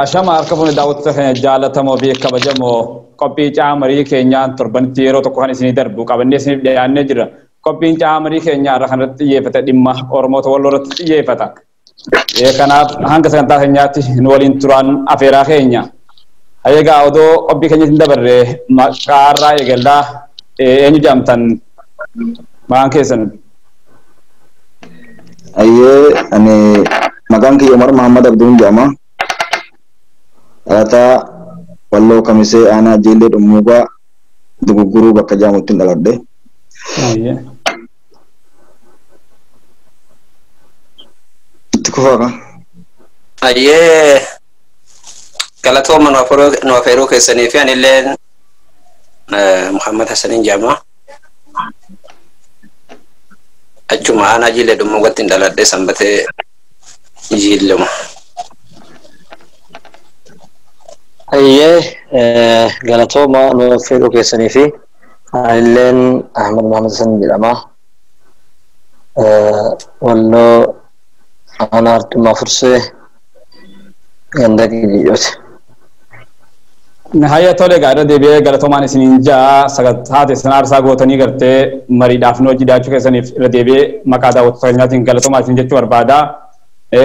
Ashama harka fuune daawwattoota keenya jaallatamoo fi kabajamoo qophii caamarii keenyaan torbanitti yeroo tokko kan isinii darbu qabannee isiniif dhiyaannee jira. Qophiin caamarii keenyaa irra kanarratti xiyyeeffata dhimma Oromoota Walloo irratti xiyyeeffata. Kanaaf hanga sagantaa keenyaatti nu waliin turaan afeeraa keenya. Egaa odoo qophii keenyatti hin dabarre maqaarraa eegallaa eenyu jedhamtan maqaan keessan? Ayyee ani maqaan kiyya Umar Muhammad Abduun jedhama. Dhalataa Walloo Kamisee aanaa Jeellee Dhummuugaa Dugugguruu bakka jedhamutti dhaladhe. Itti kufaa kan. Ayyee galatooma nu afeeruu keessanii fi anilleen Muhammad Hassaniin jedhama. Achuma aanaa Jiillee Dhummuugaatti dhaladhe sanbatee Jiilluma. Ayyee galatooma nu affeeruu keessanii fi anilleen Ahmad Muhammad Hassan jedhama. Walloo aanaa Arxummaa Fursee ganda Qilxiyyooti. Hayya tole egaa irra deebi'ee galatoomaan isiniin ja'a sagantaa teessan aarsaa gootanii gartee mariidhaaf nu hojii dhiyaachuu keessaniif irra deebi'ee maqaa daawwattoota keenyaatiin galatoomaa isin jechuu barbaada.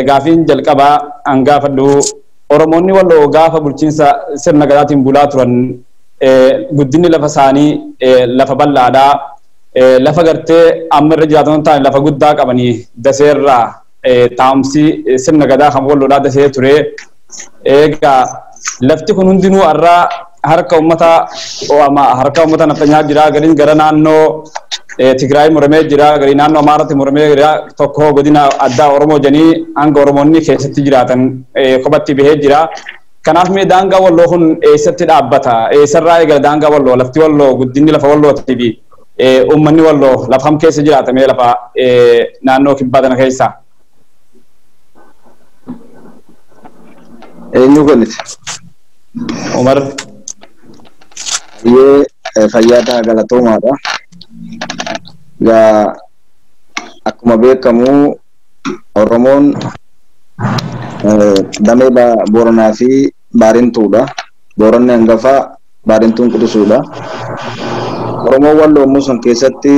Gaafiin jalqabaa an gaafadhu Oromoonni Walloo gaafa bulchiinsa sirna gadaatiin bulaa turan guddinni lafa isaanii lafa bal'aadhaa. Lafa gartee amma irra jiraatan ta'an lafa guddaa qabanii daseerraa taa'umsi sirna gadaa kan Walloodhaa dasee ture. Egaa lafti kun hundinuu har'aa harka uummata harka uummata nafxanyaa jira gariin gara naannoo Tigraay muramee jira garii naannoo Amaaraatti muramee jira tokko godina addaa Oromoo jedhanii hanga Oromoonni keessatti jiraatan kophatti bahee jira. Kanaaf mee daangaa Walloo kun eessatti dhaabbata? Eessarraa eegala daangaa Walloo? Lafti Walloo guddinni lafa Wallootii fi uummanni Walloo lafa kam keessa jiraata mee lafa naannoo kibbaa tana keessa? Eenyu kennite? Umar. Ayyee fayyaa ta'a galatoomaadha. Egaa akkuma beekamu Oromoon damee Booranaa fi Baarintuudha. Booranni hangafaa Baarintuun quxisuudha. Oromoon Walloo immoo san keessatti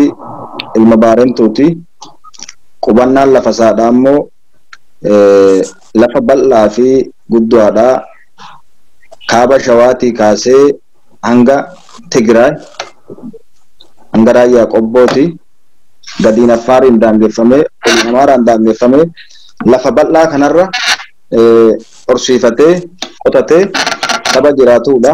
ilma Baarintuuti. Qubannaan lafa isaadhaa immoo lafa bal'aa fi guddaadha. Kaaba Shawaatii kaasee hanga Tigraay hanga Raayyaa Qobbooti. Gadiin Affaariin daangeffamee oliin Amaaraan daangeffamee lafa bal'aa kanarra horsiifatee qotatee saba jiraatudha.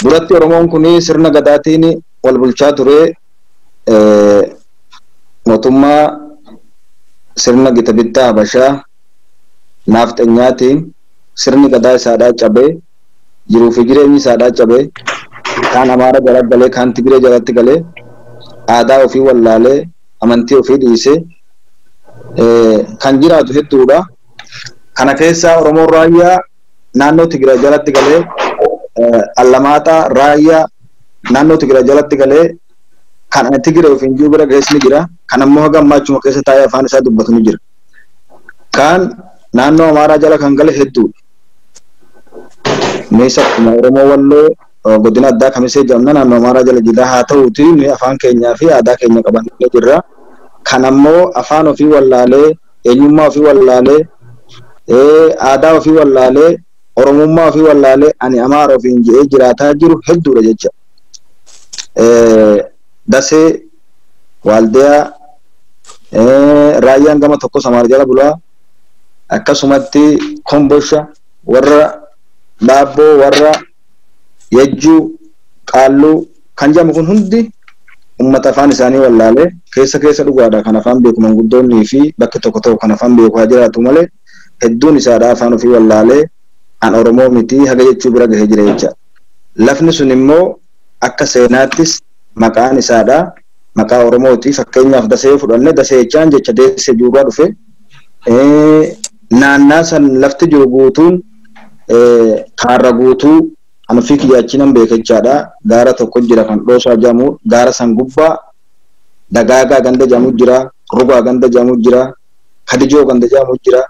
Duratti Oromoon kun sirna gadaatiin wal bulchaa ture. Mootummaa sirna gita bittaa Habashaa naafxanyaatiin sirni gadaa isaadhaa cabee jiruu fi jireenyi isaadhaa cabee kaan Amaara jalatti galee kaan Tigiree jalatti galee aadaa ofii wallaalee amantii ofii dhiisee kan jiraatu hedduudha. Kana keessaa Oromoon Raayyaa naannoo Tigraay jalatti galee Allamaaxaa Raayyaa naannoo Tigraay jalatti galee kan ani Tigiree ofiin jiru bira ga'es ni jira. Kan ammoo haga ammaa achuma keessa taa'ee afaan isaa dubbatu ni jira. Kaan naannoo Amaaraa jala kan gale hedduudha. Meeshaa akkuma Oromoo Walloo godina addaa Kamisee jedhamna naannoo Amaaraa jala jira. Haa ta'uuti nuyi afaan keenyaa fi aadaa keenya qabannee jirra. Kan ammoo afaan ofii wallaalee, eenyummaa ofii wallaalee, aadaa ofii wallaalee, Oromummaa ofii wallaalee ani Amaara ofiin jedhee jiraataa jiru hedduudha jecha. Dasee, Waaldiyaa, Raayyaan gama tokkos Amaara jala bulaa, akkasumatti Kombosha, warra Daabboo, warra Yejjuu, Qaalluu kan jedhamu kun hundi uummata afaan isaanii wallaalee keessa keessa dhugaadha kan afaan beeku manguddoonnii fi bakki tokko tokko kan afaan beeku haa jiraatu malee hedduun isaadha afaan ofii wallaalee an Oromoo miti haga jechuu bira gahee jira jecha. Lafni sun immoo akka seenaattis maqaan isaadha maqaa Oromooti. Fakkeenyaaf Dasee fudhanne Dasee jechaan jecha deessee juuraa dhufe naannaa san lafti jiru guutuun kaarra guutuu an ofii kiyya nan beeka jechaadha. Gaara tokko jira kan dhoosaa jedhamu gaara san gubbaa dagaagaa ganda jedhamu jira, rugaa ganda jedhamu jira, kadijoo ganda jedhamu jira.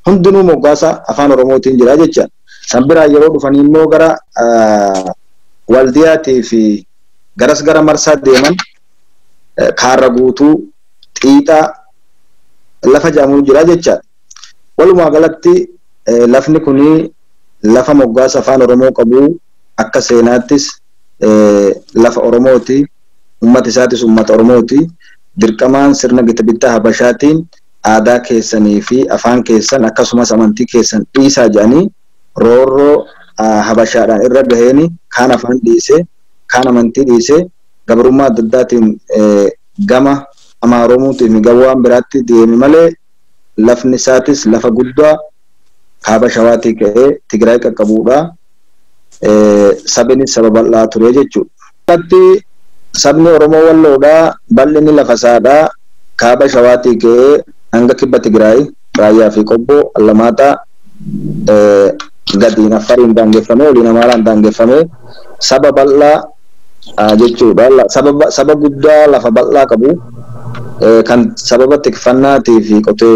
Hundinuu moggaasa afaan Oromootiin jira jecha. San biraa yeroo dhufanii immoo gara Waldiyaatii fi garas gara Marsaa deeman Kaarra Guutuu, Xiixaa lafa jedhamu jira jecha. Walumaa galatti lafni kuni lafa moggaasa afaan Oromoo qabu, akka seenaattis lafa Oromooti. Uummata isaatis uummata Oromooti. Dirqamaan sirna gita bittaa Habashaatiin aadaa keessanii fi afaan keessan akkasumas amantii keessan dhiisaa jedhanii roorroo Habashaadhaan irra gaheeni kaan afaan dhiisee, kaan amantii dhiisee, gabrummaa adda addaatiin gama Amaaromuutiin gama waan biraatti deeme malee lafni isaatis lafa guddaa kaaba Shawaatii ka'ee Tigraay qaqqabuudha. Sabni saba bal'aa ture jechuudha. Sabni Oromoo Walloodhaa bal'inni lafa isaadhaa kaaba Shawaatii ka'ee hanga kibba Tigraay, Raayyaa fi Qobboo, Allamaaxaa, gadiin Affariin daangeffamee, oliin Amaaraan daangeffamee saba bal'aa jechuudha. Saba guddaa lafa bal'aa qabu kan sababa tikfannaatii fi qotee,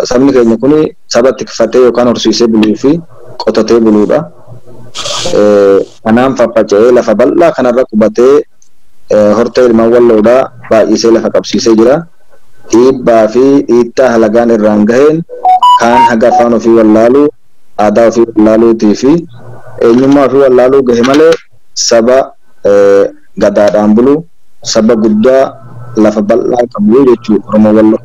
sabni keenya kuni saba tikfatee yookaan horsiisee buluu fi qotatee buluudha. Kanaan faffaca'ee lafa bal'aa kanarra qubatee hortee ilmaan Walloodhaa baay'isee lafa qabsiisee jira. Dhiibbaa fi dhiittaa halagaan irraan gaheen kaan haga afaan ofii wallaaluu, aadaa ofii wallaaluutii fi eenyummaa ofii wallaaluu gahe malee saba gadaadhaan bulu, saba guddaa lafa bal'aa qabu jechuudha Oromoo Walloo.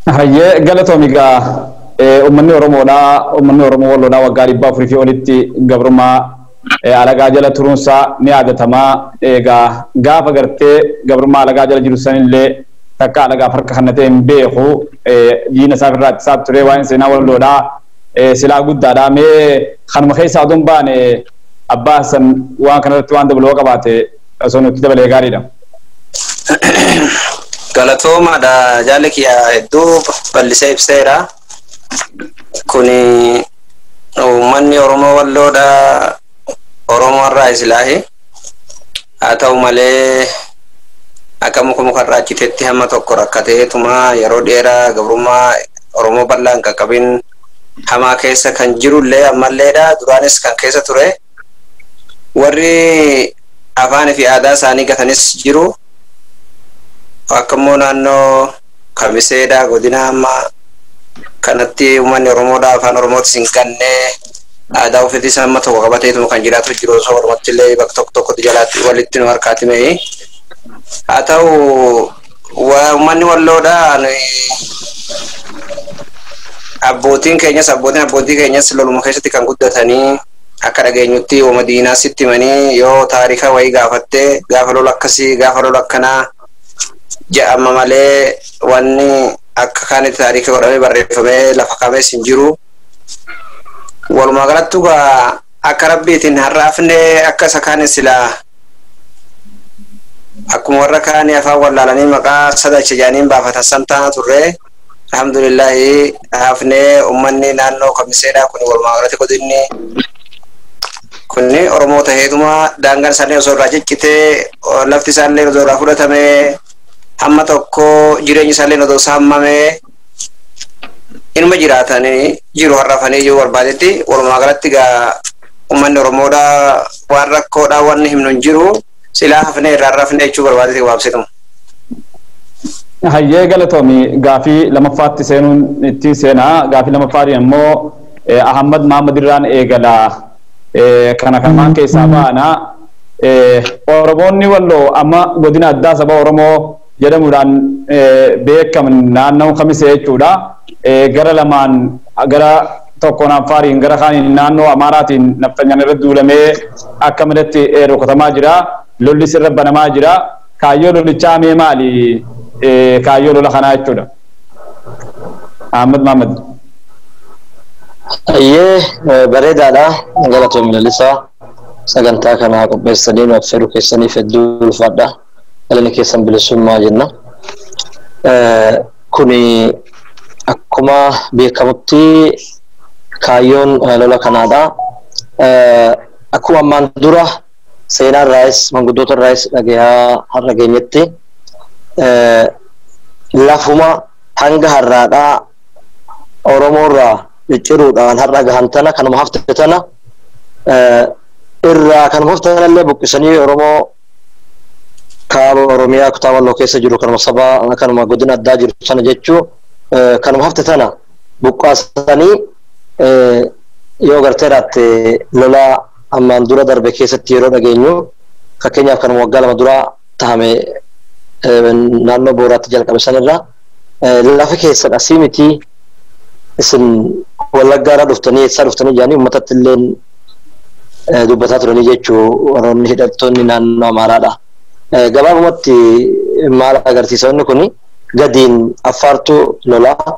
Hayyee, galatoomi. Egaa uummanni Oromoodhaa, uummanni Oromoo Walloodhaa waggaa 400 fi olitti gabrummaa alagaa jala turuunsaa ni yaadatamaa. Egaa gaafa gartee gabrummaa alagaa jala jiru sanillee takka alagaaf harka kennatee hin beeku, diina isaa irraa ittisaa ture. Waa'een seenaa Walloodhaa silaa guddaadha. Mee kanuma keessaa oduun baane, abbaa san waan kanarratti waan dabaluu qabaate osoo nutti dabalee gaariidha. Galatoomaadha, jaalli kiyya hedduu bal'isee ibseera. Kuni uummanni Oromoo Walloodha Oromoo irraa islaahi. Haa ta'u malee akka muka mukarraa citetti hamma tokko rakkateetuma yeroo dheeraa gabrummaa Oromoo bal'aa hin qaqqabin hamaa keessa kan jirullee ammalleedha. Duraanis kan keessa ture. Warri afaanii fi aadaa isaanii gatanis jiru. Akka immoo naannoo Kamiseedha, godina amma kanatti uummanni Oromoodha afaan Oromootis hin ganne, aadaa ofiitis amma tokko qabateetuma kan jiraatu jiru, osoo Oromootti illee bakka tokko tokkotti jalaatti walitti nu harkaatti meeyi. Haa ta'u uummanni Walloodha abbootiin keenyas abbootiin abbootii keenyas loluma keessatti kan guddatanii, akka dhageenyutti uuma diinaa sitti himanii, yoo taarika wayii gaafattee gaafa lola akkasii, gaafa lola akkanaa jedhama malee wanni akka kaanitti taarika godhamee barreeffamee lafa kaa'ames hin jiru. Walumaa galatti egaa akka rabbiitiin har'aafne akka isa kaanis silaa akkuma warra kaanii afaan wallaalanii maqaa sadacha jedhaniin baafatan san taana turre. Alhamdulillahi, hafnee uummanni naannoo Kamiseedha kun walumaa galatti godinni kunni Oromoo taheetuma daangaan isaanii osoo irraa ciccitee, lafti isaallee osoo irraa fudhatamee, hamma tokko jireenyi isaallee osoo saamamee inuma jiraatanii jiru har'afanii jiru barbaadetti. Walumaa galatti egaa uummanni Oromoodha waan rakkoodha wanni himnu hin jiru, silaa hafnee irraa rafnee jechuu barbaadetti gabaabsituma. Hayyee, galatoomi. Gaafii lamaffaatti seenuun ittiin seenaa. Gaafii lamaffaadhaan immoo Ahmad Mahamad irraan eegala. Kana kamaan keessaa baana. Oromoonni Walloo amma godina addaa saba Oromoo jedhamuudhaan beekaman naannoo Kamisee jechuudha. Gara lamaan, gara tokkoon Affaariin, gara kaaniin naannoo Amaaraatiin naftanyaan irra duulamee akka malatti rukutamaa jira. Lolli sirra banamaa jira. Kaayyoo lolichaa mee maali? Kaayyoo lola kanaa jechuudha. Ahmad Mahamad. Ayyee, bareedaadha. Galatoomii Lalisaa, sagantaa kana qopheessanii nuuf fedhu keessaniif hedduu ulfaadha. Galanni keessan bilisummaa jenna. Kuni akkuma beekamutti kaayyoon lola kanaadha. Akkuma ammaan dura seenaa irraayis manguddoota irraayis dhagahaa har'a geenyetti lafuma Hanga har'aadhaa Oromoorraa cicciruudhaan har'a gahan tana kanuma hafte tana irraa kanuma hafte tanallee buqqisanii Oromoo kaaba Oromiyaa kutaa Walloo keessa jiru kanuma saba kanuma godina addaa jiru sana jechuu kanuma hafte tana buqqaasanii yoo gartee raatte lola ammaan dura darbe keessatti yeroo dhageenyu fakkeenyaaf kanuma waggaa 2 dura tahame naannoo Booraatti jalqabe sanirra lafa keessan asii miti isin Wallaggaarraa dhuftanii eessaa dhuftanii jedhanii uummatatti illee dubbataa turanii jechuu warroonni hidhattoonni naannoo Amaaraadha. Gabaabumatti maal agarsiisa inni kuni gadiin Affaartu lolaa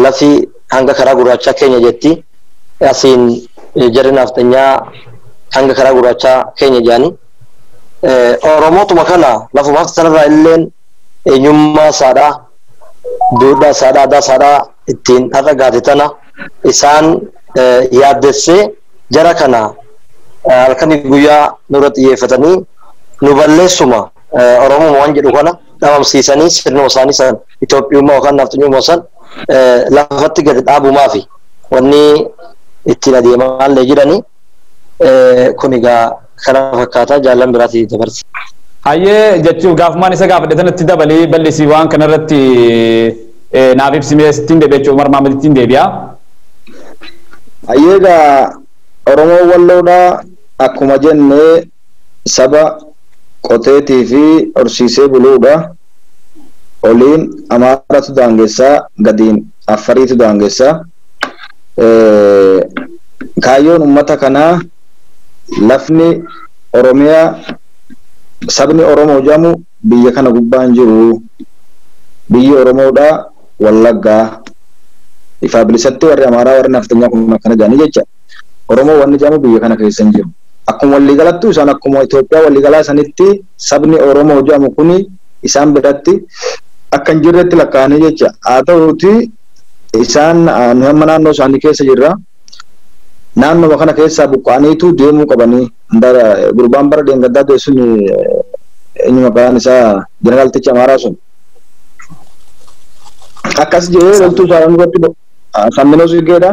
lafi hanga karaa gurraachaa keenya jetti asiin jarri nafxanyaa hanga karaa gurraachaa keenya jedhanii Oromootuma kana lafuma hafte sanarraa illeen eenyummaa isaadhaa duudhaa isaadhaa aadaa isaadhaa ittiin har'a gaate tana isaan yaaddessee jara kana halkanii guyyaa nurra xiyyeeffatanii nu balleessuma Oromoo waan jedhu kana dhabamsiisanii sirnuma isaanii san Itoophiyummaa yookaan nafxanyummaa san lafatti gadi dhaabumaafi wanni ittiin adeemaa illee jiranii kun egaa kana fakkaataa jaallan biraatii dabarsa. Hayyee jechuun gaafumaan isa gaafadhe sanatti dabalee bal'isii waan kanarratti naaf ibsimee sittiin deebi'a jechuun Umar Mahammad deebi'a. Hayyee egaa Oromoo Walloodhaa akkuma jennee saba qoteetii fi horsiisee buluudha. Oliin Amaaratu daangessaa gadiin Affariitu daangessaa. Kaayyoon uummata kanaa lafni Oromiyaa sabni Oromoo jedhamu biyya kana gubbaan jiru. Biyyi Oromoodhaa Wallaggaa. Ifaa bilisatti warri Amaaraa warri nafxanyaa kun akkana jedhanii jecha. Oromoo wanni jedhamu biyya kana keessa hin jiru. Akkuma waliigalattu isaan akkuma Itoophiyaa waliigalaa sanitti sabni Oromoo jedhamu kuni isaan biratti akka hin jirretti lakkaa'anii jecha. Haa ta'uuti isaan nu hamma naannoo isaanii keessa jirra. Naannoo kana keessaa buqqa'aniitu deemuu qabanii. Gurbaan bara deengaddaa ta'e sun eenyu maqaan isaa jeneraalticha Amaaraa sun. Akkas jedhee loltuu isaa irratti Samminoo Siggeedha.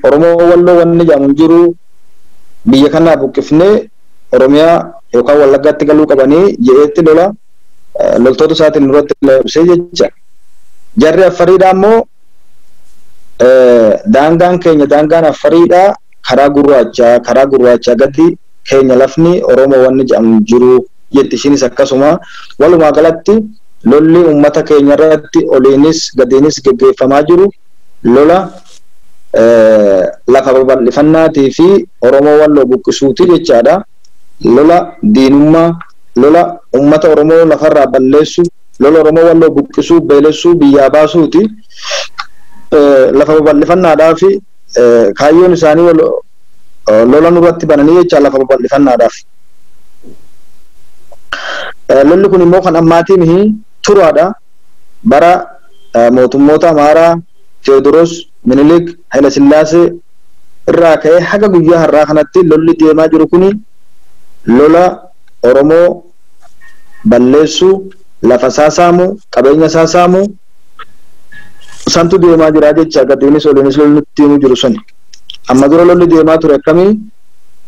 Oromoo Walloo wanni jedhamu hin jiru. Biyya kanaa buqqifnee Oromiyaa yookaan Wallaggaatti galuu qabanii jedheetti lola loltoota isaatiin nurratti labsee jecha. Jarri Affariidhaa immoo daangaan keenya daangaan Affariidhaa karaa gurraachaa gadi keenya lafni Oromoo wanni jedhamu jiru jetti ishiinis akkasuma walumaa galatti lolli uummata keenya irratti oliinis gadiinis geggeeffamaa jiru lola lafa babal'ifannaatii fi Oromoo Walloo buqqisuuti jechaadha. Lola diinummaa, lola uummata Oromoo lafarraa balleessu, lola Oromoo Walloo buqqisuu, beelessuu, biyyaa baasuuti. Lafa babal'ifannaadhaa fi kaayyoon isaanii lola nurratti bananii jecha lafa babal'ifannaadhaaf. Lolli kun immoo kan ammaatii mihi turaadha. Bara mootummoota Amaaraa, Teewodiroos, Minilik, Haayila Sillaasee irraa ka'ee haga guyyaa har'aa kanatti lolli deemaa jiru kuni lola Oromoo balleessuu, lafa isaa saamuu, qabeenya isaa saamuu santu deemaa jira jecha gadiinis oliinis lolli deemu jiru suni. Amma dura lolli deemaa ture akkamii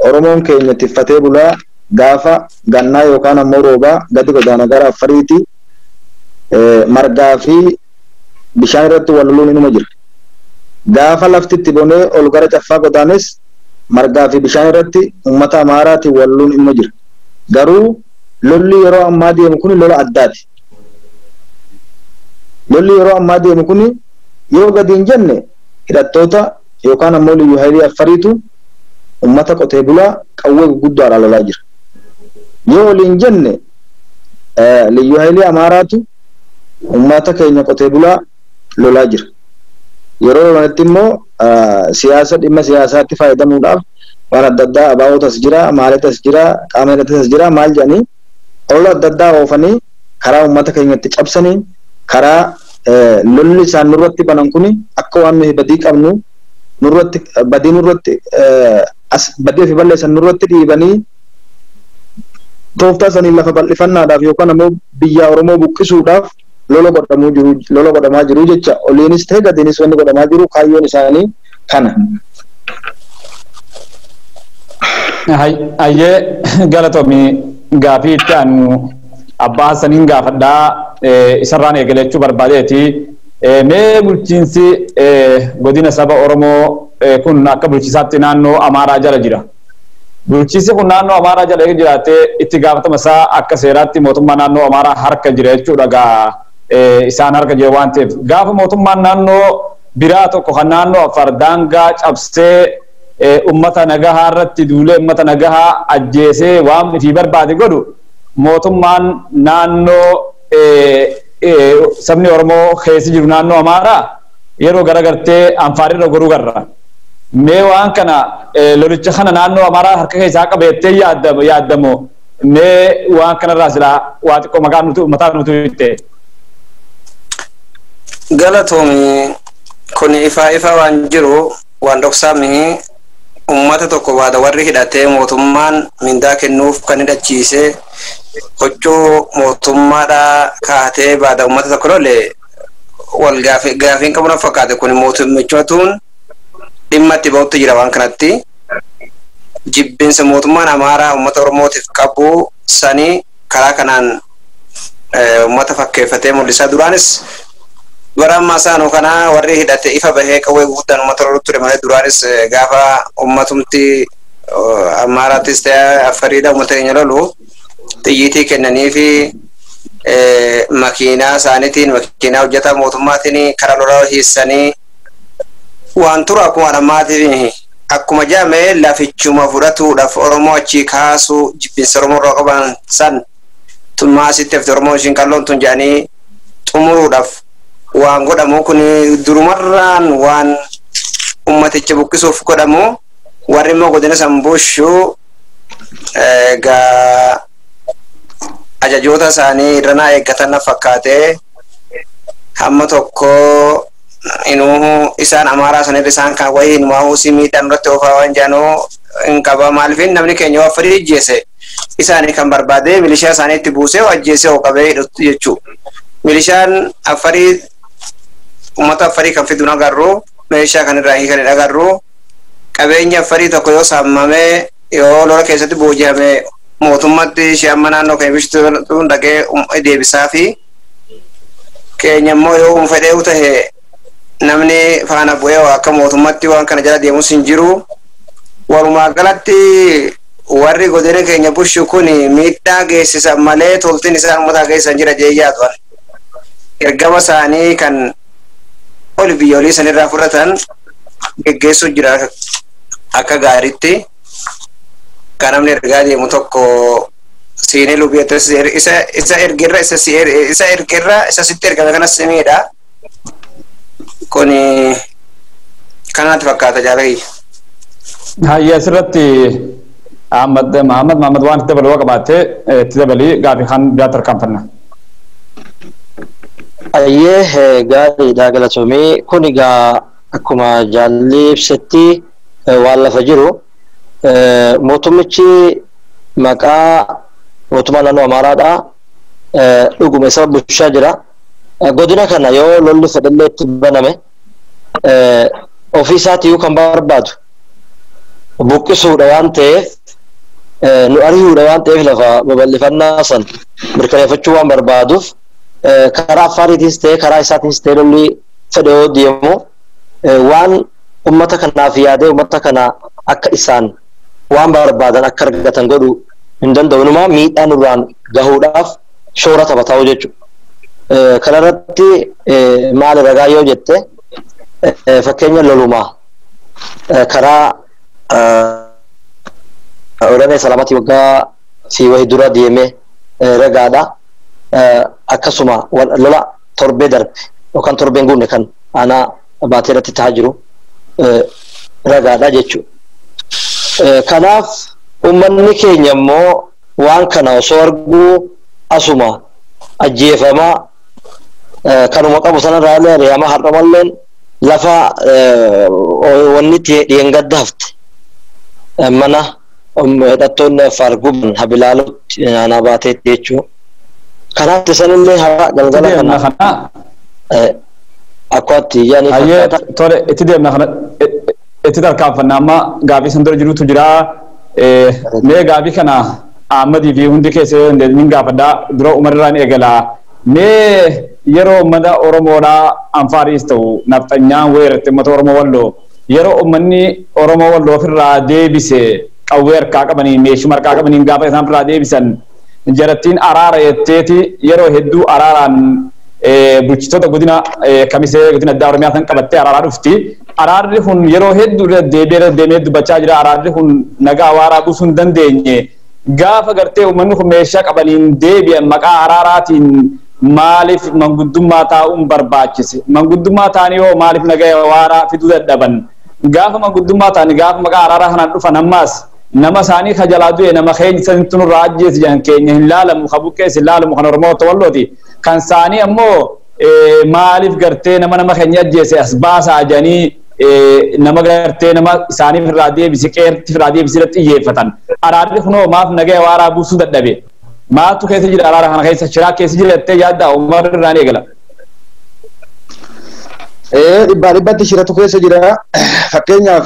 Oromoon keenya tiffatee bulaa gaafa gannaa yookaan ammoo roobaa gadi godaana gara Affariiti margaa fi bishaan irratti wal loluun inuma jira. Gaafa lafti itti bonee ol gara caffaa godaanes margaa fi bishaan irratti uummata Amaaraatiin wal loluun inuma jira. Garuu lolli yeroo ammaa deemu kun lola addaati. Lolli yeroo ammaa deemu kun yoo gadi hin jenne hidhattoota yookaan ammoo liyyuu haayilii Affariitu uummata qotee bulaa qawwee gurguddaadhaan lolaa jira. Yoo oli hin jenne liyyuu haayilii Amaaraatu uummata keenya qotee bulaa lolaa jira. Yeroo lolanitti immoo siyaasa dhimma siyaasaatti fayyadamuudhaaf waan adda addaa abaa'ootas jira, maalitas jira, qaama hidhatas jira maal jedhanii olola adda addaa oofanii karaa uummata keenyatti cabsanii karaa lolli isaan nurratti banan kuni akka waan nuyi badii qabnu nurratti badii nurratti as badii fi balleessan nurratti dhiibanii tooftaa sanii lafa bal'ifannaadhaaf yookaan ammoo biyya Oromoo buqqisuudhaaf Lola godhamuu jiru, lola godhamaa jiru jecha oliinis ta'e gadiinis wanni godhamaa jiru kaayyoon isaanii kana. Hayyee, galatoomi. Gaafii itti aanu abbaa Hassaniin gaafadhaa, isarraan eegale jechuu barbaadeeti. Mee bulchiinsi godina saba Oromoo kun akka bulchiisaatti naannoo Amaaraa jala jira. Bulchiinsi kun naannoo Amaaraa jala eega jiraatee, itti gaafatama isaa akka seeraatti mootummaa naannoo Amaaraa harka jira jechuudha, gaa isaan harka jira waan ta'eef. Gaafa mootummaan naannoo biraa tokko kan naannoo Affaar daangaa cabsee ummata nagahaa irratti duulee, ummata nagahaa ajjeesee waan ifii barbaade godhu, mootummaan naannoo sabni Oromoo keessa jiru naannoo Amaaraa yeroo garagartee Anfaarirra goruu garra. Mee waan kana, lolicha kana naannoo Amaaraa harka keessaa qabeettee yaaddamoo, mee waan kanarraa silaa waa xiqqoo maqaa nuti mataa nuti itte. Galatoomi. Kun ifaa ifa waan jiru, waan dhoksaa mihi. Ummata tokko baada warri hidhatee mootummaan mindaa kennuuf kan hidhachiise, huccuu mootummaadhaa kaatee baada ummata tokko lole, wal gaafiin qabu na fakkaate. Kun mootummichatuun dhimma itti ba'utti jira. Waan kanatti jibbinsa mootummaan Amaaraa ummata Oromootiif qabu sanii karaa kanaan ummata fakkeeffatee mul'isaa. Duraanis bara ammaa saanuu kana warri hidhate ifa bahee qawwee guutaan uummata lolutti ture malee, duraanis gaafa uummatumti Amaaraattis ta'e Affariidha uummata keenya lolu, xiyyiitii kennanii fi makiinaa isaaniitiin, makiinaa hojjetaa mootummaatiin karaa lolaa hiissanii waan tura. Akkuma ammaatiif akkuma jedhame, lafichuma fudhatuudhaaf Oromoo achii kaasuu, jibbinsa Oromoo irraa qaban san, tun maasitti hafte Oromoo ishiin qalloon tun jedhanii xumuruudhaaf waan godhamu. Kun durumarraan waan ummaticha buqqisuuf godhamu. Warri immoo godina san bushuu egaa ajajoota isaanii irranaa eeggatan na fakkaate. Hamma tokko inuu isaan Amaaraa sanirra isaan kan wayii inumaa si miidhaan irratti oofaa waan jedhanuu hin qaba. Maaliifin namni keenya waa firii ijjeese, isaanii kan barbaade milishaa isaanii itti buusee ajjeesee hoo qabee hidhatu jechuudha. Milishaan Affarii uummata Affarii kan fidu agarru, meeshaa kan irraa hiikan hin agarru. Qabeenya Affarii tokko yoo saamamee, yoo lola keessatti booji'ame, mootummatti ishee amma naannoo keenya bishituun dhaqee deebisaa fi keenya immoo yoo fedhee tahe namni faana bu'ee akka mootummatti waan kana jala deemus hin jiru. Walumaa galatti warri godina keenya bushu kun miidhaa geessisan malee toltiin isaan uummataa geessisan jira jee yaadu. Ergama isaanii kan oli biyyoolii sanirraa fudhatan geggeessuu jira akka gaariitti. Kan namni ergaa deemu tokko siinii lubiyyatti isa ergirra isa ergirra isa sitti ergame kanas simiidha. Kuni kanatti fakkaata, jaalladhi. Hayyee, asirratti Ahmad Mahamad Mahamad waan itti dabaluu qabaatte itti dabalii, gaafii kan biraatti tarkaanfanna. Hayyee, gaariidha, galatoomii. Kun egaa akkuma jaalli ibsetti waan lafa jiru, mootummichi maqaa mootummaa naannoo Amaaraadha. Dhuguma isa bulchaa jira. Godina kana yoo lolli fedhallee itti baname, ofii isaatiyyuu kan barbaadu buqqisuudha waan ta'eef, nu ari'uudha waan ta'eef, lafa babal'ifannaa san mirkaneeffachuu waan barbaaduuf, karaa Affaariitiis ta'e karaa isaatiis ta'e lolli fedhe yoo deemu, waan ummata kanaaf yaadee ummata kana akka isaan waan barbaadan akka argatan godhu hin danda'u. Inumaa miidhaa nurraan gahuudhaaf shoora taphataa jechuudha. Kanarratti maali ragaa yoo jette, fakkeenya lolumaa karaa Oromiyaa Salaamatii waggaa fi wahii dura deemee ragaadha. Akkasuma lola torbee darbe yookaan torbeen guunne kan aanaa Baatee irratti ta'aa jiru ragaadha jechuudha. Kanaaf uummanni keenya immoo waan kana osoo arguu asuma ajjeefamaa, kanuma qabu sanarraa illee ari'amaa, har'amalleen lafa wanni dhiyeengadda hafte mana hidhattoonni Affaar guban Habilaalutti aanaa Baateetti jechuudha. Kanaaf sanillee haa galgala kana akkaatti yaani fakkaata. Tole itti deemna kana itti tarkaanfanna amma gaafii san dura jirutu jira. Mee gaafii kana Ahmadii fi hundi keessa yoo hin gaafadhaa dura Umarraan eegala. Mee yeroo uummata Oromoodhaa Anfaariis ta'u nafxanyaan weerarte uummata Oromoo Walloo yeroo uummanni Oromoo Walloo ofirraa deebise qawwee harkaa qabaniin meeshuma harkaa qabaniin gaafa isaan ofirraa deebisan jarattiin araara jetteeti yeroo hedduu araaraan bulchitoota godina Kamisee godina addaa Oromiyaa san qabattee araaraa dhufti. Araarri kun yeroo hedduu irra deebi'ee deemee dubbachaa jira. Araarri kun nagaa waaraa buusuu hin dandeenye. Gaafa gartee uummanni kun meeshaa qabaniin deebi'an maqaa araaraatiin maaliif manguddummaa taa'uun barbaachise? Manguddummaa ta'anii hoo maaliif nagaa waaraa fiduu dadhaban? Gaafa manguddummaa ta'anii gaafa maqaa araaraa kanaan dhufan ammaas nama isaanii ka jalaa du'e nama keenya sanatti nurraa ajjeese jedhan keenya hin laalamu ka buqqees hin laalamu kan Oromoo Wallooti. Kan isaanii ammoo maaliif gartee nama nama keenya ajjeese as baasaa jedhanii nama gartee nama isaaniif irraa deebise qeerti irraa deebise irratti xiyyeeffatan. Araarri kunoo maaf nagaa waaraa buusuu dadhabe? Maaltu keessa jira araara kana keessa shiraa keessa jira jettee yaaddaa Umar irraan eegala. Dhibbaa dhibbatti shiratu keessa jira. Fakkeenyaaf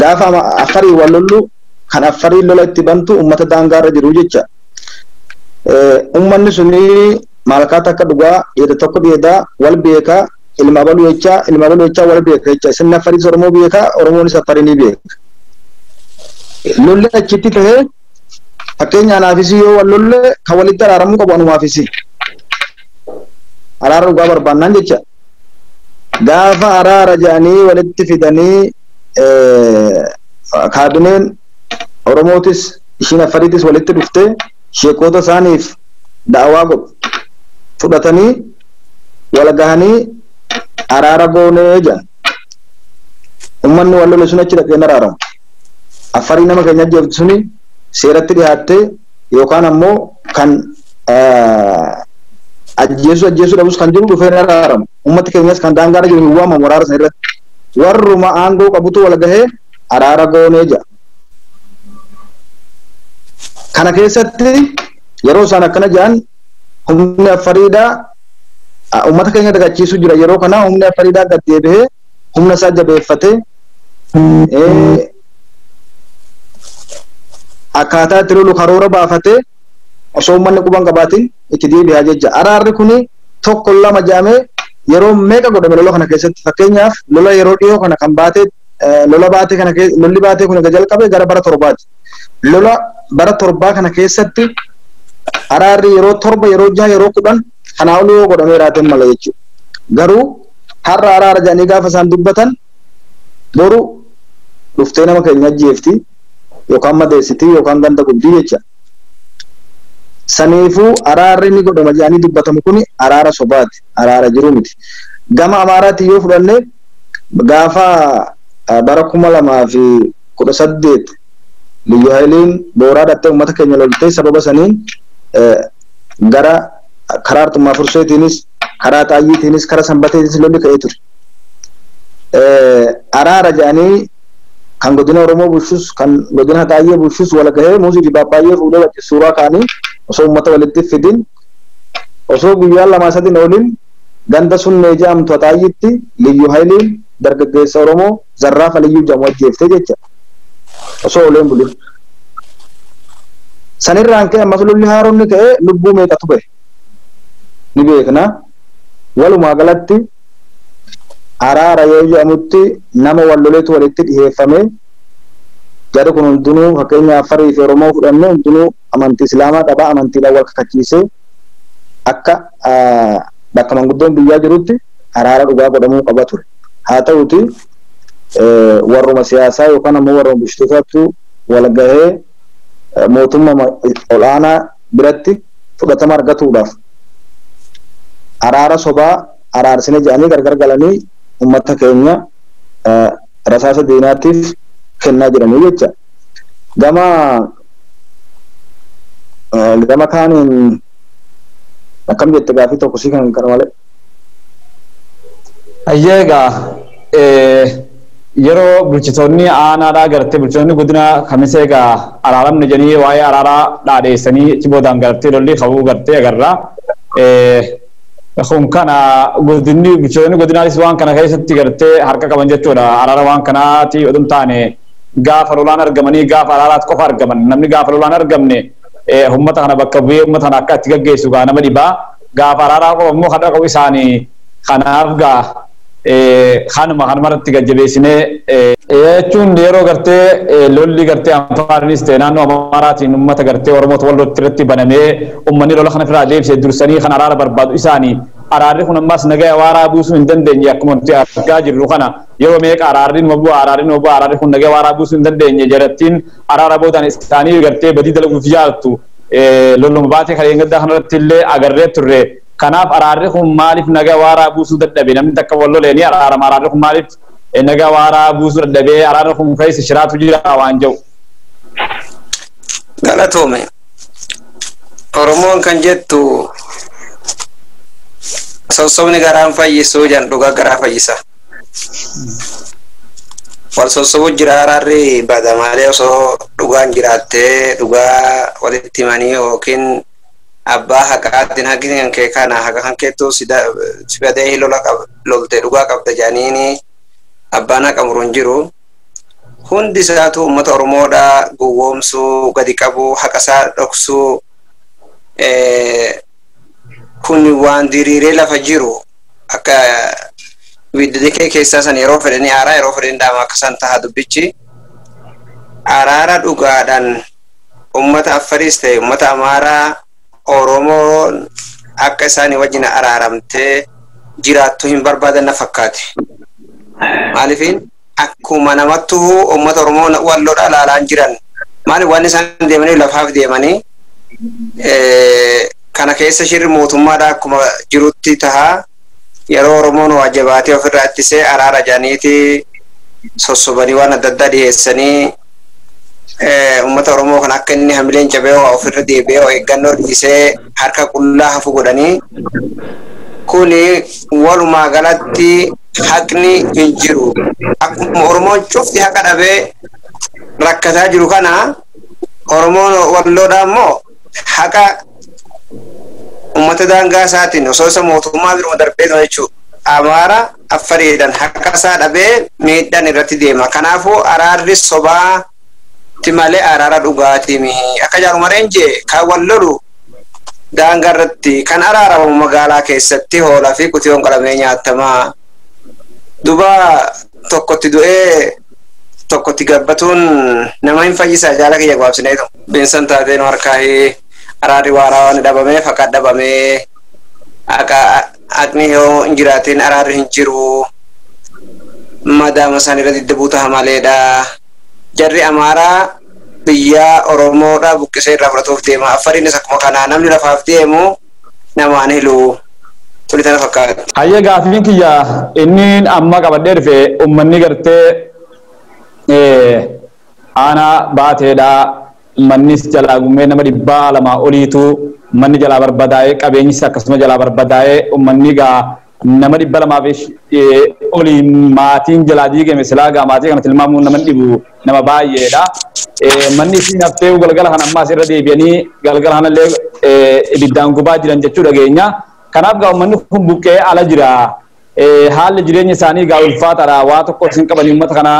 gaafa Affarii wal lollu kan Affarii lola itti bantu uummata daangaarra jiru jecha. Uummanni suni maalkaata akka dhugaa dheeda tokko dheedaa wal beekaa ilma baluu jecha ilma baluu jecha wal beeka jecha. Isin Affariis Oromoo beekaa Oromoonis Affarii ni beeka. Lolli achitti ta'ee fakkeenya anaafis yoo wal lolle kan walitti araaramuu qabu anumaafis. Araara dhugaa barbaannaan jecha. Gaafa araara jedhanii walitti fidanii kaabineen Oromootis ishiin Affariitis walitti dhuftee sheekota isaaniif da'awaa godhu fudhatanii wal gahanii araara goonee jedhan. Uummanni wal lole sun achi dhaqee hin araaramu. Affarii nama keenya ajjeeftu suni seeratti dhiyaattee yookaan ammoo kan ajjeesuu ajjeesuu dhabus kan jiru dhufee hin araaramu. Uummati keenyas kan daangaarra jiru hin waamamu araara sana irratti. Warruma aangoo qabutu wal gahee araara goonee jedha. Kana keessatti yeroo isaan akkana jedhan humni Affariidhaa uummata keenya dagachiisuu jira. Yeroo kana humni Affariidhaa gad deebi'ee humna isaa jabeeffatee akkaataa itti lolu karoora baafatee osoo uummanni quban qabaatiin itti deebi'aa jecha. Araarri kuni tokko lama jedhamee yeroo meeqa godhame lola kana keessatti fakkeenyaaf lola yeroo dhiyoo kana kan baatee lola baatee kana lolli baatee kun egaa jalqabe gara bara torbaati. Lola bara torbaa kana keessatti araarri yeroo 7 yeroo 6 yeroo 10 kanaa ol yoo godhamee raateen mala jechuudha. Garuu har'a araara jedhanii gaafa isaan dubbatan boru dhuftee nama keenya ajjeefti yookaan madeessiti yookaan ganda gubdii jecha. Saniifuu araarri ni godhama jedhanii dubbatamu kuni araara sobaati. Araara jiru miti. Gama Amaaraatti yoo fudhanne gaafa bara 2018 Liyyu Haayiliin booraa dhattee uummata keenya loltee sababa saniin gara karaa Arxummaa Furseetiinis karaa Xaayyiitiinis karaa Sanbateetiinis lolli ka'ee ture. Araara jedhanii kan godina Oromoo bulchus kan godina Xaayyee bulchus wal gahee muuzii fi paappayyee fuudhee wajjin suuraa ka'anii osoo uummata walitti fidin osoo guyyaa 2 3 oolin ganda sunnee jedhamtu Xaayyiitti Liyyu Haayiliin dargaggeessa Oromoo Zarraafa Liyyuu jedhamu ajjeeftee jecha. Osoo ooleen bulin. Sanirraan ka'e ammas lolli haaromni ka'ee lubbuu meeqatu bahe ni beekna. Walumaa galatti araara yoo jedhamutti nama wal loleetu walitti dhiheeffame jarri kun hundinuu fakkeenya Affarii fi Oromoo fudhanne hundinuu amantii Islaamaa qaba amantiidhaan wal kakachiisee akka bakka manguddoon biyyaa jirutti araara dhugaa godhamuu qaba ture. Haa ta'uti warruma siyaasaa yookaan ammoo warruma bulchitootaatu wal gahee mootummaa ol'aanaa biratti fudhatama argatuudhaaf araara sobaa araarsine jedhanii gargar galanii uummata keenya rasaasa diinaatiif kennaa jiranii jecha. Gama kaaniin akkam jette gaafii tokko si kan kana malee. Ayyeegaa Yeroo bulchitoonni aanaadhaa gartee bulchitoonni godina Kamisee egaa araaramne jedhanii waa'ee araaraa dhaadheessanii achi boodaan gartee lolli qabuu gartee agarra. Kun kana godinni bulchitoonni godinaanis waan kana keessatti gartee harka qaban jechuudha. Araara waan kanaati oduu hin taane gaafa lolaan argamanii gaafa araaraat qofa argaman namni gaafa lolaan argamne uummata kana bakka bu'ee uummata kana akka itti gaggeessu gaa nama dhibaa gaafa araaraa qofa immoo kan dhaqabu isaanii kanaaf gaa kanuma kanumarratti gajjabeessinee jechuun yeroo gartee lolli gartee Afaarinis ta'e naannoo Amaaraatiin uummata gartee Oromoota wallootti irratti banamee uummanni lola kana ofirraa deebisee dursanii kan araara barbaadu isaanii araarri kun ammas nagaya waaraa buusuu hin dandeenye akkuma nuti argaa jirru kana yeroo meeqa araarri numa bu'a araarri numa bu'a araarri kun nagaya waaraa buusuu hin dandeenye jarattiin araara boodaan isaanii gartee badii dalaguuf yaaltu lolluma baatee kan eeggaddaa kanarratti illee agarree turre. Kanaaf araarri kun maaliif nagaa waaraa buusuu dadhabe namni takka wal lolee ni araarama araarri kun maaliif nagaa waaraa buusuu dadhabe araarri kun keessa shiraatu jira waan jedhu. Galatoome. Oromoon kan jettu sossobni garaan fayyisuu jedhan dhugaa garaa fayyisa. Wal sossobu jira araarri bada malee osoo dhugaan jiraattee dhugaa walitti himanii yookiin abbaa haqaatiin haqni kan kee kana haqa kan keettuu si badee lola lolte dhugaa qabda jedhaniini abbaan haqa muru hin jiru. Hundi isaatu uummata Oromoodhaa gowwoomsuu, gadi qabuu, haqa isaa dhoksuu kun waan diriiree lafa jiru akka ibidda dikee keessaa san yeroo fedhanii aaraa yeroo fedhanii dhaama akka san taha dubbichi. Araara dhugaadhaan uummata Affaris ta'e uummata Amaaraa Oromoon akka isaanii wajjin araaramtee jiraattu hin barbaadan na fakkaate. Maaliifin akkuma namattuu uummata Oromoo walloodha ilaalaa jiran. Maaliif waan isaan deemanii lafaaf deemanii kana keessa shirri mootummaadha akkuma jirutti tahaa yeroo Oromoon waa jabaatee ofirraa ittisee araara jedhaniiti sossobanii waan adda addaa dhiyeessanii uummata Oromoo kan akka inni hamileen cabee waa ofirra deebi'ee waa eeggannoo dhiisee harka qullaa hafu godhanii kuni walumaa galatti haqni hin jiru. Akkuma Oromoon cufti haqa dhabee rakkataa jiru kana Oromoon walloodhaa immoo haqa uummata daangaa isaatiin osoo isa mootummaa biruma darbee jechuudha. Amaara Affariidhaan haqa isaa dhabee miidhaan irratti deema. Kanaafuu araarri sobaa ti malee araara dhugaatii akka jaarumareen jee kan wal lolu daangaa irratti kan araaramu magaalaa keessatti hoolaa fi kutiyoon qalamee nyaatamaa. Duba tokkotti du'ee tokkotti gabbatuun nama hin fayyisaa jaala kiyya gabaabsineetu. Bineensan taateen harkaa araarri waaraa waan dhabamee faqa dhabamee haqni yoo hin jiraatin araarri hin jiru. Madaama isaan irra diddabuu taha maleedha. Jarri Amaaraa biyya Oromoodhaa buqqisee irraa fudhatuuf deema. Affariinis akkuma kanaa namni lafaaf deemu namaan hilu. Tuni tana fakkaata. Hayyee gaaffiin kiyya inni amma qabadhee dhufe uummanni gartee aanaa baateedha. Mannis jalaa gummee nama 200 oliitu manni jalaa barbadaa'ee qabeenyis akkasuma jalaa barbadaa'ee uummanni gaa nama 200 olii maatiin jalaa diigame silaa gaa maatii kana tilmaamuun nama dhibu nama baay'eedha. Manni isiin haftee galgala kana ammaas irra deebi'anii galgala kanallee ibiddaan gubaa jiran jechuu dhageenya. Kanaaf gaa uummanni kun buqqee ala jira. Haalli jireenya isaanii gaa ulfaataadha. Waa tokko isin qabanii uummata kana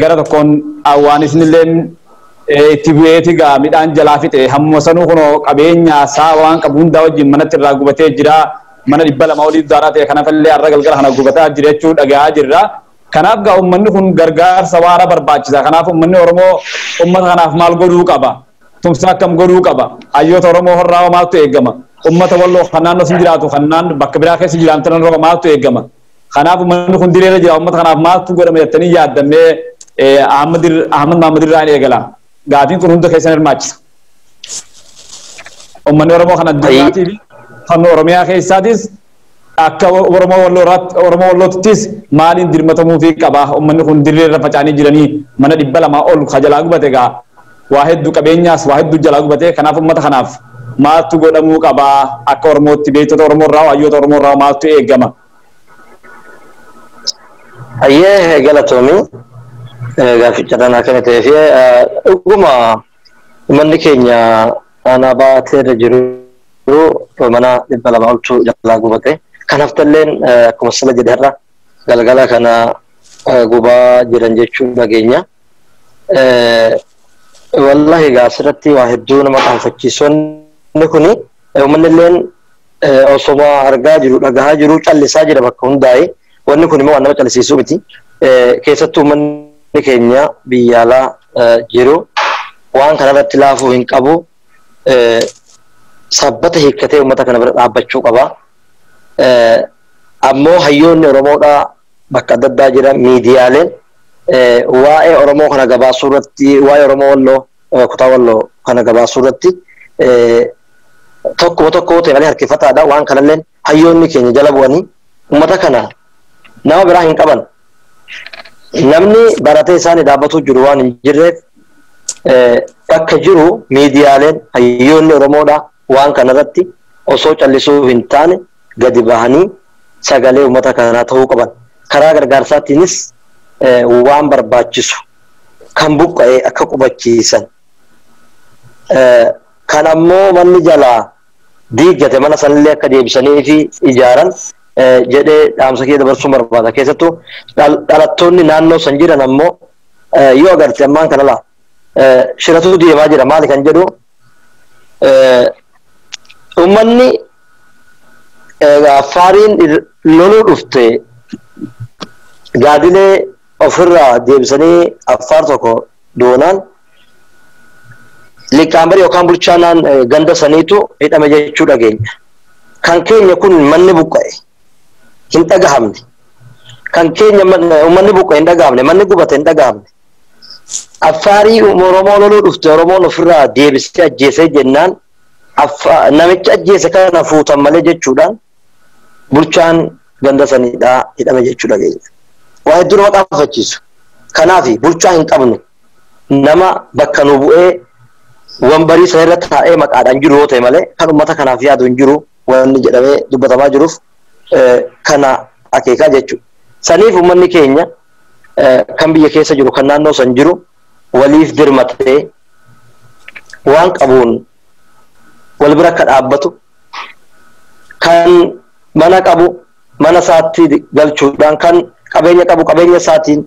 gara tokkoon awwaanisnillee itti bu'eeti gaa midhaan jalaa fixe hammuma sanuu kunoo qabeenya isaa waan qabu hundaa wajjin manatti irraa gubatee jira. Mana 200 olii daaraa ta'e kanaafillee har'a galgala kana gubataa jira jechuu dhagahaa jirra. Kanaaf gaa uummanni kun gargaarsa waara barbaachisa. Kanaaf uummanni Oromoo uummata kanaaf maal godhuu qaba? Tumsa akkam godhuu qaba? Hayyoota Oromoo irraa maaltu eegama? Uummata walloo kan naannoo sun jiraatu kan naannoo bakka biraa keessa jiraatan irraa maaltu eegama? Kanaaf uummanni kun direera jira uummata kanaaf maaltu godhama jettanii yaaddamee Ahmad Mahmud irraa ni eegala. Gaaffiin kun hunda keessan hirmaachisa. Uummanni Oromoo kan addunyaatii fi kan Oromiyaa keessaatis akka Oromoo Walloottis maaliin dirmatamuufii qaba? Uummanni kun dirree irra faca'anii jiranii mana 200 ol ka jalaa gubate gaa waa hedduu qabeenyaas waa hedduu jalaa gubate kanaaf uummata kanaaf maaltu godhamuu qaba? Akka Oromootti beektota Oromoo irraa hayyoota Oromoo irraa maaltu eegama? Ayyee galatoomii gaafficha tanaa kana ta'ee fi dhuguma uummanni keenya aanaa baateerra jiru mana 200 oltu jalaa gubate. Kan haftalleen akkuma sila jedhe har'a galgala kana gubaa jiran jechuu dhageenya. Wallahi egaa asirratti waa hedduu nama qaanfachiisu. Inni kuni uummanni illeen osoma argaa jiru dhagahaa jiru callisaa jira bakka hundaa'e. Wanni kun immoo waan nama callisiisuu miti. Keessattuu uummanni keenya biyya alaa jiru waan kanarratti laafuu hin qabu. Sabbata hiikkatee uummata kana bira dhaabbachuu qaba. Ammoo hayyoonni Oromoodhaa bakka adda addaa jiran miidiyaaleen waa'ee Oromoo kana gabaasuu irratti waa'ee Oromoo Walloo kutaa Walloo kana gabaasuu irratti tokkuma tokko ta'e malee harkifataadha. Waan kanalleen hayyoonni keenya jala bu'anii uummata kana nama biraa hin qaban. Namni baratee isaanii dhaabbatu jiru waan hin jirreef bakka jiru miidiyaaleen hayyoonni Oromoodhaa waan kanarratti osoo callisuu hin taane gadi bahanii sagalee uummata kanaa ta'uu qaban. Karaa gargaarsaatiinis waan barbaachisu kan buqqa'e akka qubachiisan. Kan ammoo manni jalaa diigate mana sanillee akka deebisanii fi ijaaran jedhee dhaamsa kee dabarsuu barbaada. Keessattuu dhalattoonni naannoo san jiran ammoo yoo agarte ammaan kana laa shiratu deemaa jira maali kan jedhu uummanni Affaariin loluu dhufte gaadilee ofirraa deebisanii Affaar tokko doonaan liqaambarii yookaan bulchaanaan ganda saniitu hidhame jechuu dhageenya. Kan keenya kun manni buqqa'e hin dhagahamne. Kan keenya uummanni buqqa'e hin dhagahamne, manni gubate hin dhagahamne. Affaarii Oromoo loluu dhufte Oromoon ofirraa deebisee ajjeesee jennaan namicha ajjeese kana fuutan malee jechuudhaan bulchaan ganda saniidhaa hidhame jechuu dhageenya. Waa hedduu nama qaanfachiisu. Kanaaf bulchaa hin qabnu nama bakka nu bu'ee wambarii sana irra taa'ee maqaadhaan jiru yoo ta'e malee kan uummata kanaaf yaadu hin jiru wanni jedhamee dubbatamaa jiruuf kana akeekaa jechuudha. Saniif uummanni keenya kan biyya keessa jiru kan naannoo san jiru waliif dirmatee waan qabuun wal bira akka dhaabbatu kan mana qabu mana isaatti galchuudhaan kan qabeenya qabu qabeenya isaatiin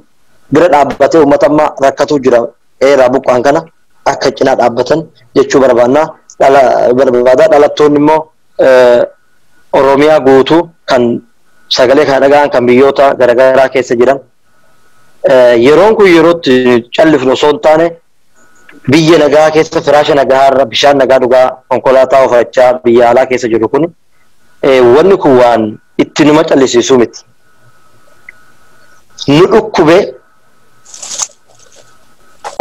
bira dhaabbatee uummata amma rakkatu jira eeraa buqqaan kana akka cinaa dhaabbatan jechuu barbaannaa. Barbaadaa dhalattoonni immoo Oromiyaa guutuu kan sagalee kana dhaga'an kan biyyoota garaagaraa keessa jiran yeroon kun yerootti callifnu osoo hin taane biyya nagaa keessa firaasha nagaa irra bishaan nagaa dhugaa konkolaataa oofachaa biyya alaa keessa jiru kun wanni kun waan itti numa callisiisuu miti. Nu dhukkube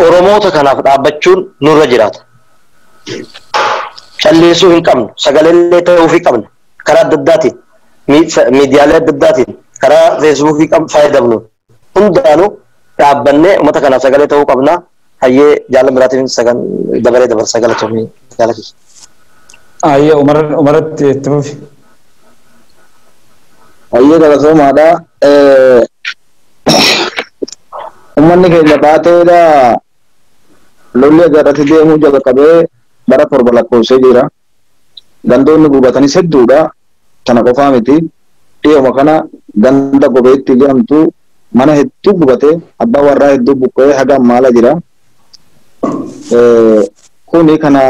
Oromoota kanaaf dhaabbachuun nurra jiraata. Callisuu hin qabnu, sagaleellee ta'uufii qabna. Karaa adda addaatiin, miidiyaalee adda addaatiin, karaa feesbuukii fayyadamnu hundaanuu dhaabbannee uummata kanaaf sagalee ta'uu qabna. Hayyee jaalan biraatiin dabaree dabarsa galatoomii jaalati. Hayyee Umaratti itti fufi. Hayyee galatoomaadha. Uummanni keenya baateedha lolli agarratti deemuu jalqabee bara 7 lakkoofsee jira. Gandoonni gubatanis hedduudha. Kana qofaa miti. Dhiyooma kana ganda gobeetti jedhamtu mana hedduu gubatee abbaa warraa hedduu buqqee haga ammaala jira. Kuni kana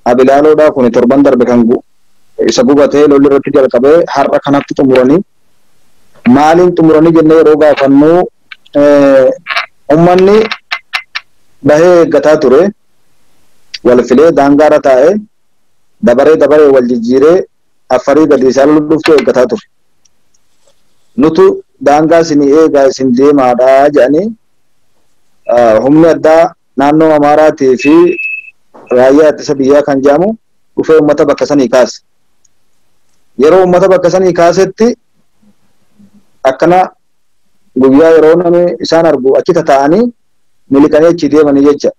abilaaloodha. Kuni torban darbe kan isa gubatee lolli irratti jalqabee har'a kanatti xumuranii maaliin xumuranii jennee yeroo gaafannu uummanni bahee eeggataa ture. Wal filee daangaarra taa'ee dabaree dabaree wal jijjiiree Affarii gadi isaan dhuftu eeggataa ture. Nutu daangaa isinii eegaa isin deemaadha jedhanii humni addaa naannoo Amaaraatii fi raayyaa ittisa biyyaa kan jedhamu dhufee uummata bakka sanii kaase. Yeroo uummata bakka sanii kaasetti akkana guyyaa yeroo namni isaan argu achi tataa'anii miliqanii achi deemanii jecha.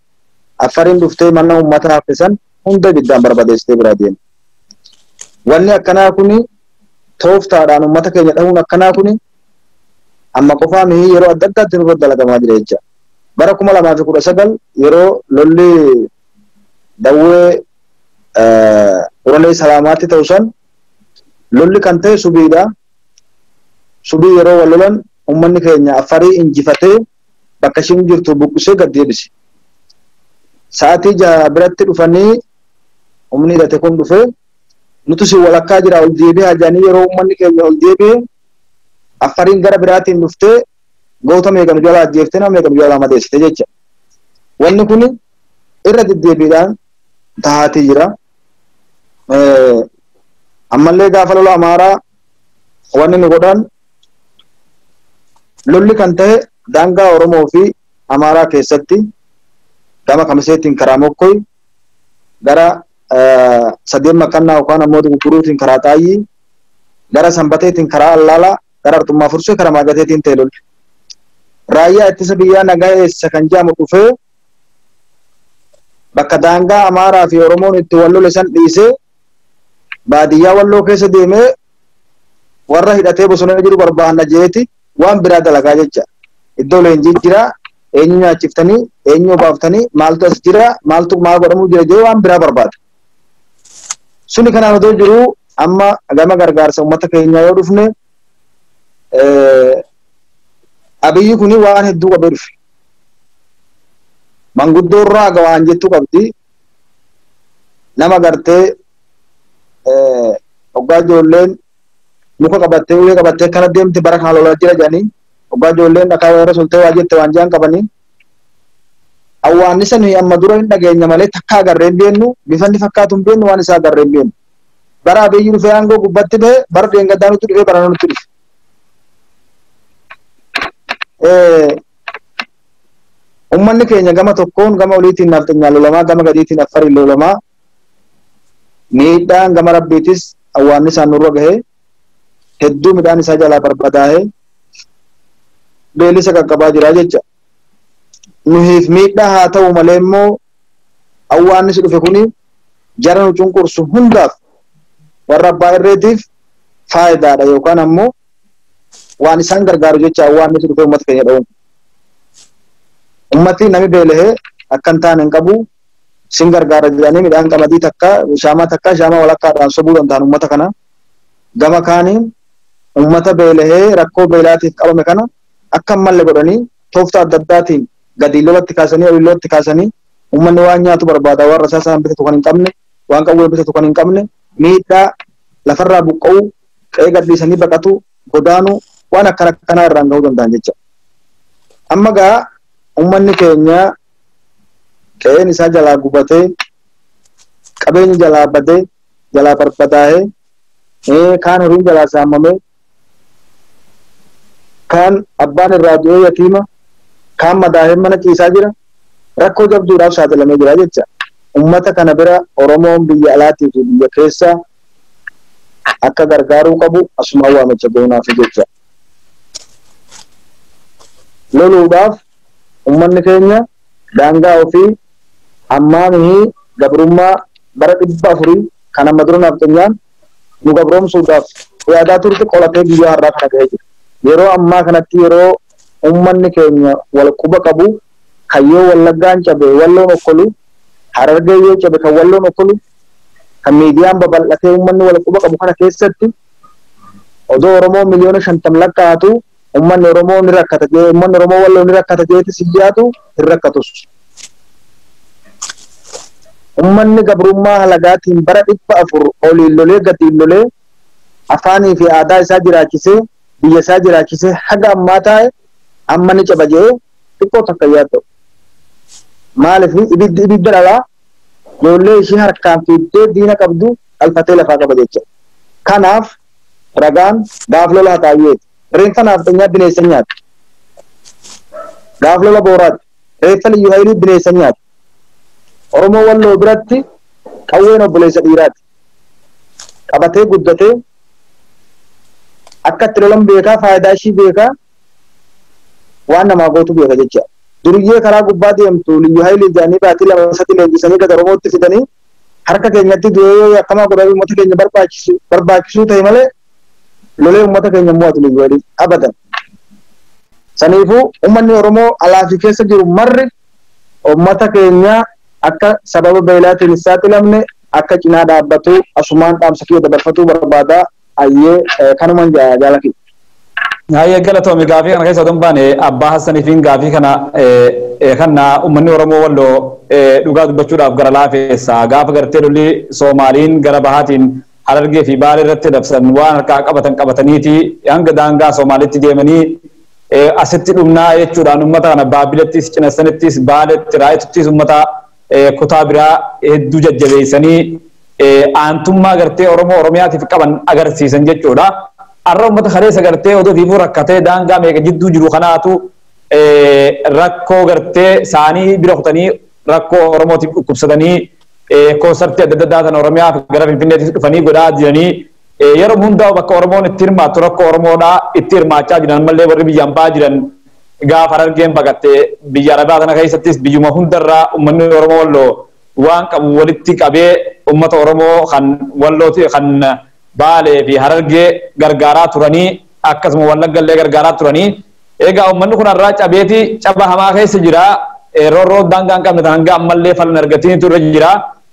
Affariin dhuftee mana uummata haffisan hunda ibiddaan barbadeessitee biraa deema. Wanni akkanaa kuni tooftaadhaan uummata keenya dhahuun akkanaa kuni Amma qofaa mihi yeroo adda addaatti nurra dalagamaa jira jecha. Bara 2019 yeroo lolli dawwee Orolee Salaamaatti ta'u san lolli kan ta'e subiidha. Subii yeroo wal lolan uummanni keenya Affarii injifatee bakka isheen jirtu buqqisee gad deebise. Sa'aatii 6 biratti dhufanii humni hidhate kun dhufee nuti si walakkaa jira ol deebi'aa jedhanii yeroo uummanni keenya ol deebi'e Affariin gara biraatiin dhuftee goota meeqa nu jalaa ajjeeftee nama meeqa nu jalaa madeessite jecha. Wanni kun irra deddeebiidhaan tahaatii jira. Ammallee gaafa lola Amaaraa wanni nu godhan lolli kan ta'e daangaa Oromoo fi Amaaraa keessatti gama Kamiseetiin karaa Mokkoy gara sadeen Makannaa yookaan ammoo Gugguruutiin karaa Xaayyii gara Sanbateetiin karaa Allaalaa gara Arxummaa Fursee karaa Maagateetiin ta'e lolli. Raayyaa ittisa biyyaa nagaa eessa kan jedhamu dhufee bakka daangaa Amaaraa fi Oromoon itti wal lole san dhiisee baadiyyaa Walloo keessa deemee warra hidhatee bosona jiru barbaanna jeeti waan biraa dalagaa jecha. Iddoo leenjii jira, eenyu nyaachiftanii, eenyu obaaftanii, maaltu as jira, maaltu maal godhamuu jira jee waan biraa barbaada. Suni kanaan otoo jiruu amma gama gargaarsa uummata keenyaa yoo dhufne Abiyyi kuni waan hedduu qabee dhufe. Manguddoo irraa waan jettu qabdi. Nama gartee hoggaa ijoolleen muka qabattee ulee qabattee akkana deemte bara kana lolaa jira jedhanii hoggaa ijoolleen dhakaa warra sultee waa jette waan jedhan qabanii. Awwaannisa nuyi amma dura hin dhageenya malee takka agarree hin beennu, bifa inni fakkaatu hin beennu, waan isaa agarree hin beennu. Bara Abiyyi dhufee aangoo gubbatti bahe, bara dheengaddaa nutti dhufee bara nutti dhufe. Uummanni keenya gama tokkoon gama oliitiin nafxanyaan lolamaa, gama gadiitiin Affariin lolamaa, miidhaan gama Rabbiitis awwaannisaan nurra gahee hedduu midhaan isaa jalaa barbadaa'ee beellisa qaqqabaa jira jecha. Nuhiif miidhaa haa ta'u malee immoo awwaannisi dhufe kuni jara nu cunqursu hundaaf warra abbaa irreetiif faayidaadha yookaan ammoo waan isaan gargaaru jecha awwaannisi dhufe uummata keenya dha'uun. Uummati nami beelahee akka hin taane hin qabu sin gargaara jedhanii midhaan qamadii takka shaamaa takka shaamaa walakkaadhaan sobuu danda'an uummata kana. Gama kaaniin uummata beelahee rakkoo beelaatiif qabame kana akka hin malle godhanii tooftaa adda addaatiin gadi lolatti kaasanii olii lolatti kaasanii uummanni waan nyaatu barbaada waan rasaasaan bitatu kan hin qabne waan qawwee bitatu kan hin qabne miidhaa lafarraa buqqa'uu qe'ee gadhiisanii baqatu godaanuu waan akkana akkanaa irraan gahuu danda'an jecha. Amma gaa uummanni keenya qe'een isaa jalaa gubatee qabeenyi jalaa badee jalaa barbadaa'ee kaan horiin jalaa saamamee kaan abbaan irraa du'ee yatiima kaan madaa'ee mana ciisaa jira rakkoo jabduudhaaf saaxilamee jira jecha. Uummata kana bira Oromoon biyya alaatii fi biyya keessa akka gargaaruu qabu asumaan waamicha goonaaf jecha. Loluudhaaf uummanni keenya daangaa ofii ammaa mihii gabrummaa bara 400 kan amma dura nafxanyaan nu gabroomsuudhaaf yaadaa turte qolatee biyya har'aa kana gahee jira. Yeroo ammaa kanatti yeroo uummanni keenya wal quba qabu kayyoo Wallaggaan cabe Walloon okkolu, Harargee yoo cabe kan Walloon okkolu, kan miidiyaan babal'atee uummanni wal quba qabu kana keessatti odoo Oromoo miliyoona 50 lakkaa'atu uummanni Oromoo ni rakkata jee uummanni Oromoo Walloo ni rakkata jeeti siyyaatu hin rakkatus. Uummanni gabrummaa halagaatiin bara 400 oliin lolee gadiin lolee afaanii fi aadaa isaa jiraachisee biyya isaa jiraachisee haga ammaa taa'e amma ni caba jee xiqqoo takka yaaddu. Maaliif ibiddi ibidda dhalaa ijoollee ishee harkaan fiiddee diina qabdu dhalfatee lafaa qaba jecha. Kanaaf ragaan gaaf lola hataayyeeti. Reeffa nafxanyaa bineensa nyaata. Gaaf lola booraati. Reeffa liyyuu hayilii bineensa nyaata. Oromoo Walloo biratti qawween obboleessa dhiiraati. Qabatee guddatee akka itti lolan beekaa faayidaa ishii beekaa waan namaa gootu beeka jecha. Duriyyee karaa gubbaa deemtu liyyuu hayilii jedhanii baatii 2 3 leenjisanii gad Oromootti fidanii harka keenyatti du'ee yoo akkamaa godhanii uummata keenya barbaachisuu ta'e malee lolee uummata keenya mo'atu liyyuu hayilii abadan. Saniifuu uummanni Oromoo alaa fi keessa jiru marri uummata keenya akka sababa beelaatiin hin saaxilamne akka cinaa dhaabbatu asumaan dhaamsa kiyya dabarfatuu barbaada. Ayyee kanumaan jaala kiyya. Hayyee galatoomi gaafii kana keessa otoo hin baane abbaa Hassaniifiin gaafii kana kana uummanni Oromoo Walloo dhugaa dubbachuudhaaf gara laafeessa gaafa gartee lolli Soomaaliin gara bahaatiin Harargee fi Baalee irratti dabsan waan harkaa qabatan qabataniiti hanga daangaa Soomaalitti deemanii asitti dhumnaa jechuudhaan uummata kana Baabilattis Cinassanittis Baaletti Raayituttis uummata kutaa biraa hedduu jajjabeessanii aantummaa gartee Oromoo Oromiyaatiif qaban agarsiisan jechuudha. Arra uummata kaleessa gartee odoo fiifuu rakkatee daangaa meeqa jidduu jiru kanaatu rakkoo gartee saanii bira kutanii rakkoo Oromootiif dhukkubsatanii koonsartii adda addaa tan Oromiyaa gara Finfinneettis dhufanii godhaa jiranii yeroo hundaa bakka Oromoon itti hirmaattu rakkoo Oromoodhaa itti hirmaachaa jiran mallee warri biyyaan ba'aa jiran gaafa Harargeen baqattee biyya Arabaa kana keessattis biyyuma hundarraa uummanni Oromoo Walloo waan qabu walitti qabee uummata Oromoo kan Wallooti kan Baalee fi Harargee gargaaraa turanii akkasuma Wallaggallee gargaaraa turanii egaa uummanni kun har'aa cabeeti caba hamaa keessa jira roorroo daangaa hin qabne hanga ammallee falan argatiniitu irra jira.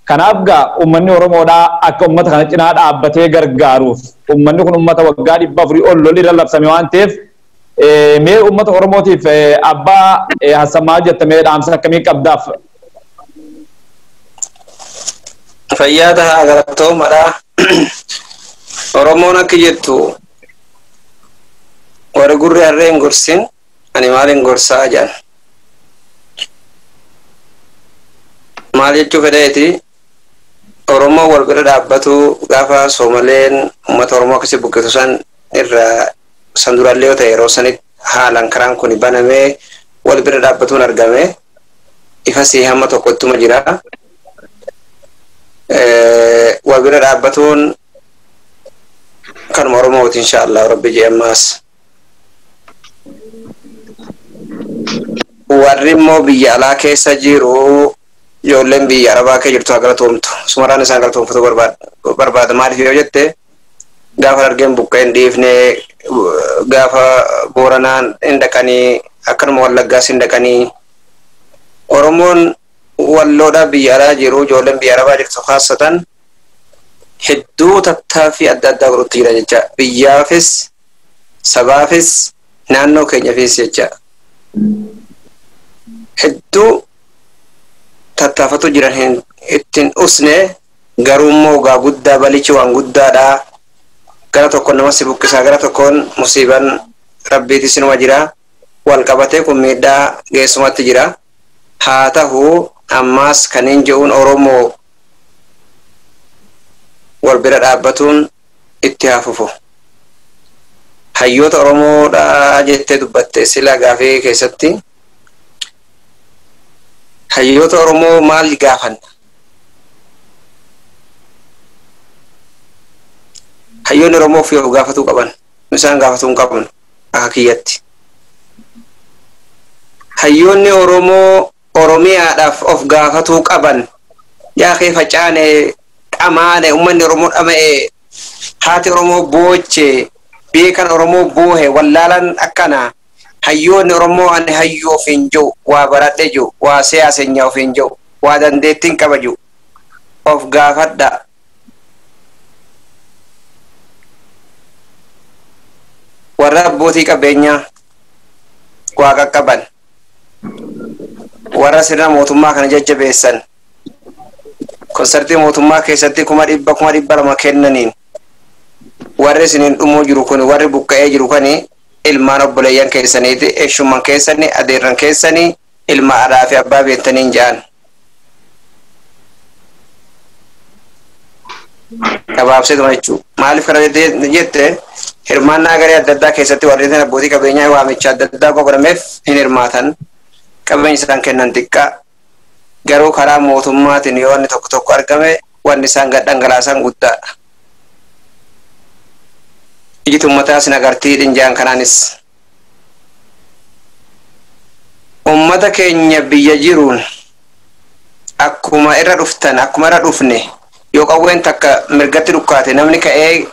Kanaaf gaa uummanni Oromoodhaa akka uummata kana cinaa dhaabbatee gargaaruuf uummanni kun uummata waggaa 400 ol lolli irra labsame waan ta'eef mee uummata Oromootiif abbaa Hassan maal jettamee dhaamsa akkamii qabdaaf? Fayyaa tahaa galatoomadha. Oromoon akka jettu warri gurri harree hin gorsin ani maal hin gorsaa jedhan. Maal jechuu fedheeti Oromoo wal bira dhaabbatu gaafa Soomaleen uummata Oromoo akkasii buqqisu san irraa san duraallee yoo ta'e yeroo sanitti haalaan karaan kun banamee wal bira dhaabbatuun argame ifa sii hamma tokko ittuma jira. Wal bira dhaabbatuun kanuma Oromooti inshaallah rabbi jee ammaas. Warri immoo biyya alaa keessa jiru ijoolleen biyya Arabaa keessa jirtu haa galatoomtu. Sumarraan isaan galatoomfatu barbaada. Maaliif yoo jette gaafa Harargeen buqqee hin dhiifne gaafa Booranaan hin dhaqanii akkanuma Wallaggaas hin dhaqanii Oromoon Walloodhaa biyya alaa jiru ijoolleen biyya Arabaa jirtu kaassatan hedduu tattaaffii adda addaa godhutti jira jecha biyyaafis sabaafis naannoo keenyaafis jecha hedduu tattaafatu jiran ittiin usne garuu immoo gaa guddaa balichi waan guddaadha gara tokkoon nama si buqqisaa gara tokkoon musiiban rabbiitis numa jira wal qabatee kun miidhaa geessumatti jira haa ta'u ammaas kanneen je'uun Oromoo wal bira dhaabbatuun itti haa fufu. Hayyoota Oromoodhaa jettee dubbatte sila gaafii keessatti hayyoota Oromoo maal gaafanna? Hayyoonni Oromoo ofii of gaafatuu qaban. Isaan gaafatuu hin qabnu akka kiyyatti. Hayyoonni Oromoo Oromiyaadhaaf of gaafatuu qaban. Yaaqee facaane dhamaane uummanni Oromoo dhama'e haati Oromoo booche beekan Oromoo boohe wallaalan akkana hayyoonni Oromoo ani hayyoo of hin jiru waa baradhe jiru waa siyaasenya of hin jiru waa dandeettiin qaba jiru of gaafadha. Warra abbootii qabeenyaa waa qaqqaban warra sirna mootummaa kana jajjabeessan konsartii mootummaa keessatti 100,000 200,000 kennaniin warri isiniin dhumuu jiru kun warri buqqa'ee jiru kani ilmaan obboleeyyan keessaniiti eessumman keessanii adeerran keessanii ilma aadaa fi abbaa beektaniin ja'an. Gabaabseetuma jechuudha. Maaliif kana jette hirmaannaa garee adda addaa keessatti warreen abbootii qabeenyaa waamicha adda addaa godhameef hin hirmaatan qabeenya isaan kennan xiqqaa garuu karaa mootummaatiin yoo wanni tokko tokko argame wanni isaan gad dhangalaasan guddaadha. Iji uummataa sin agartii dhinjaan kanaanis. Uummata keenya biyya jiruun akkuma irra dhuftan akkuma irra dhufne yoo qawween takka mirgatti dhukkaate namni ka'ee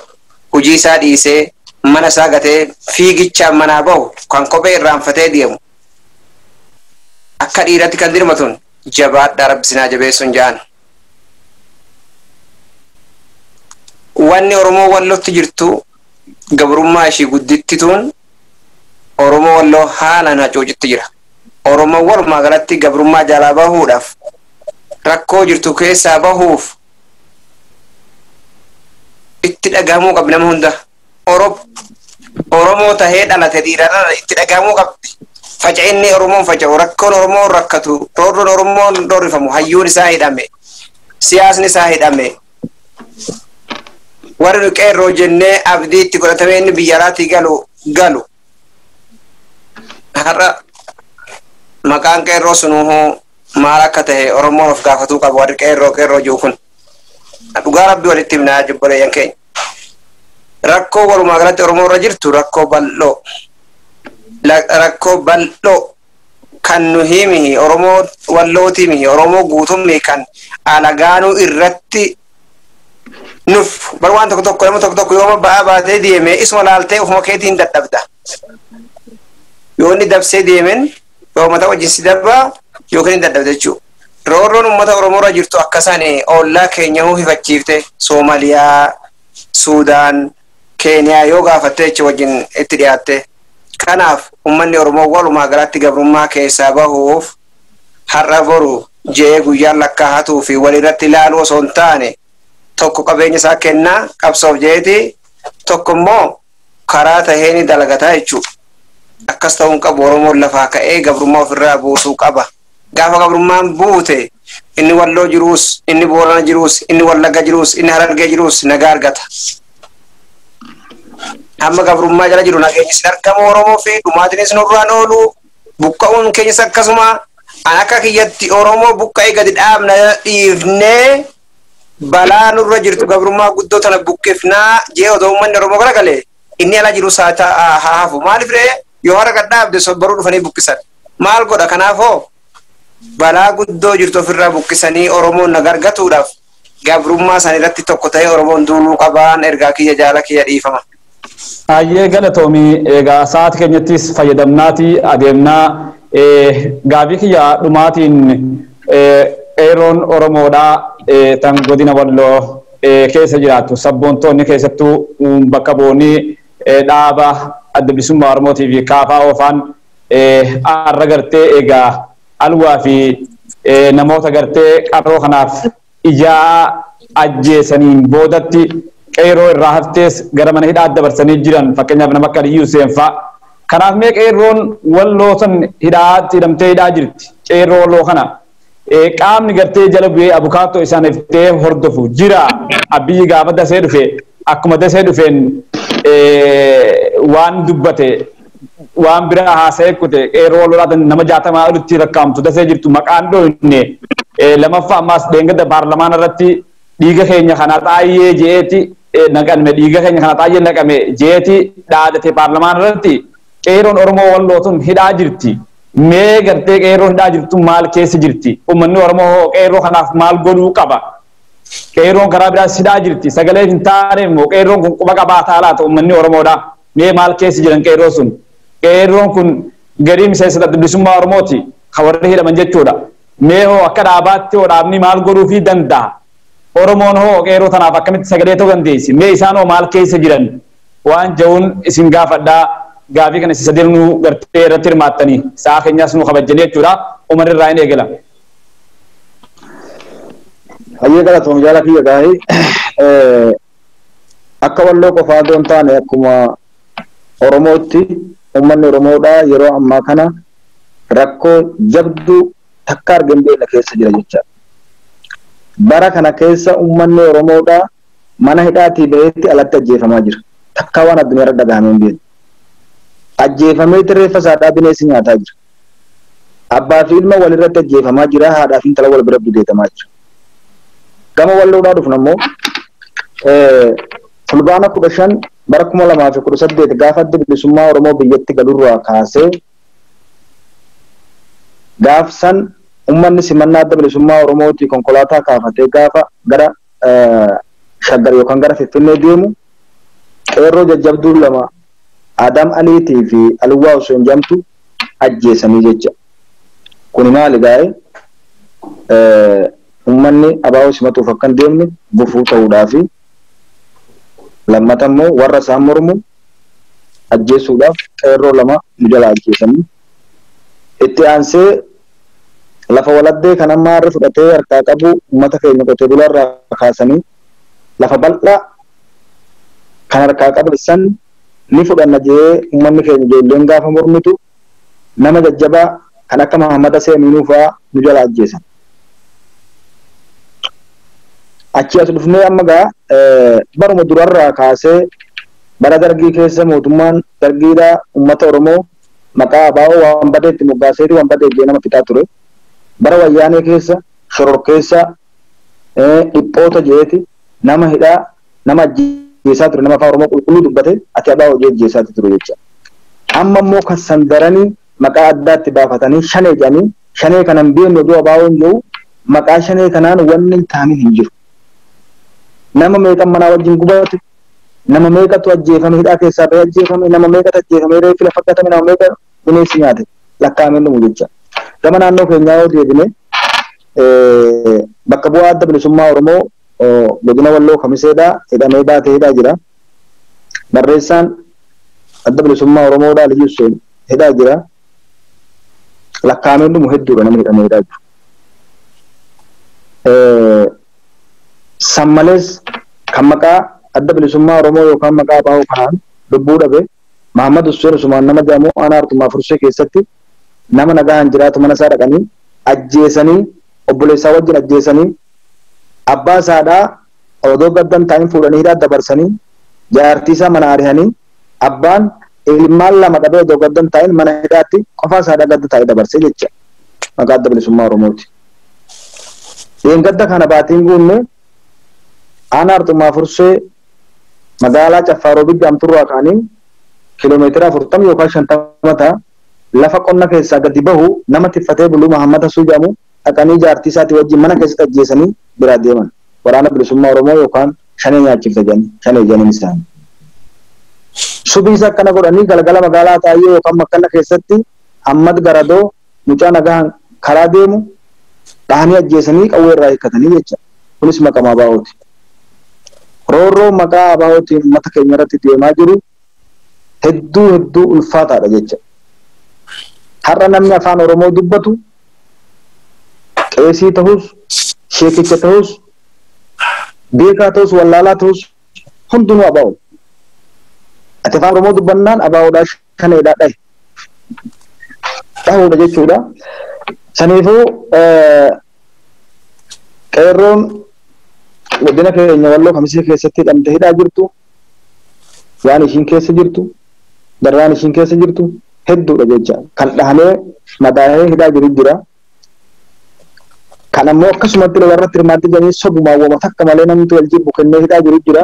hojii isaa dhiisee Mana isaa gatee fiigichaan manaa bahu kan kophee irraanfatee deemu. Akka dhiiratti kan dirmatuun jabaadhaa rabbi sinaa jabeessuun ja'an. Wanni Oromoo Wallootti jirtu gabrummaa ishii guddittituun Oromoo Walloo haalaan hacuucitti jira. Oromoo walumaa galatti gabrummaa jalaa bahuudhaaf rakkoo jirtu keessaa bahuuf itti dhagahamuu qabdi nama hunda. Oromoo tahee dhalate dhiirarra itti dhagahamuu qabdi. Faca'inni Oromoon faca'u, rakkoon Oromoon rakkatu, roorroon Oromoon roorrifamu, hayyuun isaa hidhame, siyaasni isaa hidhame. Warri nu qeerroo jennee abdii itti godhatamee inni biyya alaatii galu. Har'a maqaan qeerroo sunuu maal akka ta'e Oromoon of gaafatuu qaba warri qeerroo qeerroo jiru kun. Dhugaa rabbii walitti himnaa jibboleeyyan keenya. Rakkoo walumaa galatti Oromoo irra jirtu rakkoo bal'oo. Rakkoo bal'oo kan nu himi Oromoo Wallootii mihi Oromoo guutummi kan alagaanuu irratti nuf bar waan tokko tokko nama tokko tokko yooma ba'aa baatee deeme isuma laaltee ofuma keetiin dadhabda. Yoo inni dabsee deemen yoo mataa wajjin si darbaa yookiin hin dadhabda jechuudha. Roorroon uummata Oromoo irra jirtu akkasaan ollaa keenya huu hifachiifte Soomaliyaa, Suudaan, Keeniyaa yoo gaafatte jechuudha wajjin itti dhiyaatte. Kanaaf uummanni Oromoo walumaa galatti gabrummaa keessaa bahuuf har'a boru je'ee guyyaan lakkaa'atuu fi walirratti ilaaluu osoo hin taane tokko qabeenya isaa kennaa qabsoof je'eeti tokko immoo karaa tahee ni dalagataa jechuudha. Akkas ta'uun qabu Oromoon lafaa ka'ee gabrummaa ofirraa buusuu qaba. Gaafa gabrummaan buute inni Walloo jiruus, inni Boorana jiruus, inni Wallagga jiruus, inni Harargee jiruus nagaa argata. Amma gabrummaa jala jiru nageenyi sin argamu Oromoo fi dhumaatiinis nurraan oolu buqqa'uun keenyas akkasuma an akka kiyyatti Oromoo buqqa'ee gadi dhaabna dhiifnee balaa nurra jirtu gabrummaa guddoo tana buqqifnaa jee odoo uummanni Oromoo garagalee inni ala jiru haa hafu maaliif ree yoo har'a gad dhaabde sobbaruu dhufanii buqqisan maal godha kanaafoo balaa guddoo jirtu ofirraa buqqisanii Oromoon nagaa argatuudhaaf gabrummaa isaanii irratti tokko ta'ee Oromoon duuluu qabaan ergaa kiyya jaala kiyya dhiifama. Hayyee galatoomii egaa sa'aati keenyattis fayyadamnaati adeemnaa gaafii kiyya dhumaatiin qeerroon Oromoodhaa tan godina Walloo keessa jiraattu sabboontoonni keessattuu bakka bu'oonni dhaaba adda bilisummaa Oromootii fi kaafaa oofaan har'a gartee egaa alwaa fi namoota gartee qarroo kanaaf ijaa ajjeesaniin boodatti qeerroo irraa haftees gara mana hidhaa dabarsanii jiran fakkeenyaaf nama akka Aliyyuu Hussein fa'a. Kanaaf mee qeerroon Walloo san hidhaatti hidhamtee hidhaa jirti. Qeerroo Walloo kana qaamni gartee jala bu'ee abukaattoo isaaniif ta'ee hordofu jira. Abiyyi gaafa dasee dhufe akkuma dasee dhufeen waan dubbate waan biraa haasa'ee kute qeerroo Walloo nama 60 olitti rakkaamtu dasee jirtu maqaan dhoohinne lamaffaa ammaas deengada baarlamaan irratti dhiiga keenya kana xaayyee je'eeti naqame dhiiga keenya kana xaayyee naqame je'eeti dhaadate baarlamaan irratti qeerroon Oromoo Walloo tun hidhaa jirti. Mee gartee qeerroon hidhaa jirtu maal keessa jirti? Uummanni Oromoo hoo qeerroo kanaaf maal godhuu qaba? Qeerroon karaa biraas hidhaa jirti. Sagalee hin taane immoo qeerroon kun quba qabaataa laata uummanni Oromoodha. Mee maal keessa jiran qeerroo sun? Qeerroon kun garii miseensa adda bilisummaa Oromooti. Kan warri hidhaman jechuudha. Mee hoo akka dhaabaatti hoo dhaabni maal godhuufii danda'a? Oromoon hoo qeerroo tanaaf akkamitti sagalee ta'uu dandeessi? Mee isaan hoo maal keessa jiran? Waan ja'uun isin gaafadhaa. Gaafii kana isin sadeenuu gartee irratti hirmaattanii sa'a keenyaas nu kabajjanii jechuudha. Umar irraa hin eegala. Hayyee galatoom jaala kiyya gaarii. Akka Walloo qofaa osoo hin taane akkuma Oromootti uummanni Oromoodhaa yeroo ammaa kana rakkoo jabduu takka argin beekna keessa jira jechaadha. Bara kana keessa uummanni Oromoodhaa mana hidhaatii baheetti alatti ajjeefamaa jira. Takka waan addunyaa irra dhagahamee hin beekne. Ajjeefamee reeffa isaadhaa bineensi nyaataa jira. Abbaa fi ilma walirratti ajjeefamaa jira. Haadhaa fi intala wal bira gudeedamaa jira. Gama Walloodhaa dhufna immoo fulbaana 15 bara 2018 gaafa adda bilisummaa Oromoo biyyatti galurraa kaasee gaafsan uummanni simannaa adda bilisummaa Oromootii konkolaataa kaafatee gaafa gara Shaggar yookaan gara Finfinnee deemu Qeerroo jajjabduu lama Adam Aliitii fi Alwaa Hussein jedhamtu ajjeesanii jecha. Kuni maali gaa'e? Uummanni ABO simatuuf akka hin deemne gufuu ta'uudhaafi lammata immoo warra isaan mormu ajjeesuudhaaf qeerroo lama nu jala ajjeesanii. Itti aansee lafa waladdee kan amma harri fudhatee harkaa qabu uummata keenya qotee bulaarraa kaasanii lafa bal'aa kan harkaa qaban san ni fudhanna jee uummanni keenya ijoolleen gaafa mormitu nama jajjabaa kan akka Mahammad Seeninuu fa'aa nu jala ajjeesan. Achi as dhufnee amma gaa baruma durarraa kaasee bara dargii keessa mootummaan dargiidhaa uummata Oromoo maqaa ABO waan badeetti moggaaseeti waan badee jee nama fixaa ture. Bara wayyaanee keessa shororkeessa dhiphoota jeeti nama hidhaa nama ajjeesaa ture nama afaan Oromoo qulqulluu dubbate ati ABO jee ajjeesaati ture jecha. Amma immoo kan san daranii maqaa addaatti baafatanii shanee jedhanii shanee kanan beeknu oduu ABO hin jiru maqaa shanee kanaan wanni hin taane hin jiru. Nama meeqa manaa wajjin gubate, nama meeqatu ajjeefame hidhaa keessaa bahee ajjeefame, nama meeqatu ajjeefame reeffi lafa gatame, nama meeqa bineensi nyaate lakkaa'amee dhumu jecha. Gama naannoo keenyaa yoo deebine bakka bu'aa adda bilisummaa Oromoo godina Walloo Kamiseedhaa hidhamee baatee hidhaa jira. Barreessaan adda bilisummaa Oromoodhaa Aliyyi Hussein hidhaa jira. Lakkaa'amee dhumu hedduudha namni hidhamee hidhaa jiru. San malees kan maqaa adda bilisummaa Oromoo yookaan maqaa ABO kanaan lubbuu dhabe Mahammad Hussein Usmaan nama jedhamu aanaa Artumaa Fursee keessatti nama nagaan jiraatu mana isaa dhaqanii ajjeesanii obboleessaa wajjin ajjeesanii abbaa isaadhaa odoo gaddan taa'in fuudhanii hidhaa dabarsanii jaartii isaa mana ari'anii abbaan ilmaan lama dhabee odoo gaddan taa'in mana hidhaatti qofaa isaadhaa gadda taa'ee dabarsee jecha maqaa adda bilisummaa Oromooti. Dheengadda kana baatiin guunne aanaa Artumaa Fursee magaalaa Caffaaroo Biddaamturraa ka'anii kiiloomeetira 40 yookaan 50 ta'a lafa qonna keessaa gadi bahu nama tiffatee bulu Mahammad Hasuu jedhamu dhaqanii jaartii isaatii wajjin mana keessatti ajjeesanii biraa deeman. Waraana bilisummaa Oromoo yookaan shanee nyaachifta jedhanii shanee jedhaniin isaanii. Subiisa akkana godhanii galgala magaalaa Taayyee yookaan Makkanna keessatti Ahmad Garadoo mucaa nagaan karaa deemu dhahanii ajjeesanii qawwee irraa hiikkatanii jecha. Kunis maqaa ABOti. Roorroo maqaa ABOtiin uummata keenya irratti deemaa jiru hedduu hedduu ulfaataadha jecha. Har'a namni afaan Oromoo dubbatu qeesii ta'us, sheekicha ta'us, beekaa ta'us, wallaalaa ta'us hundinuu ABO. Ati afaan Oromoo dubbannaan ABOdhaa shaneedhaa dhahe. Dhahuudha jechuudha. Saniifuu qeerroon godina keenya Walloo Kamisee keessatti hidhamte hidhaa jirtu, waan ishiin keessa jirtu, darraan ishiin keessa jirtu hedduudha jecha. Kan dhahamee madaa'ee hidhaa jiru jira. Kan ammoo akkasumatti warra hirmaatti jedhanii sobumaan wama takka malee namni wal jibbu kennee hidhaa jiru jira.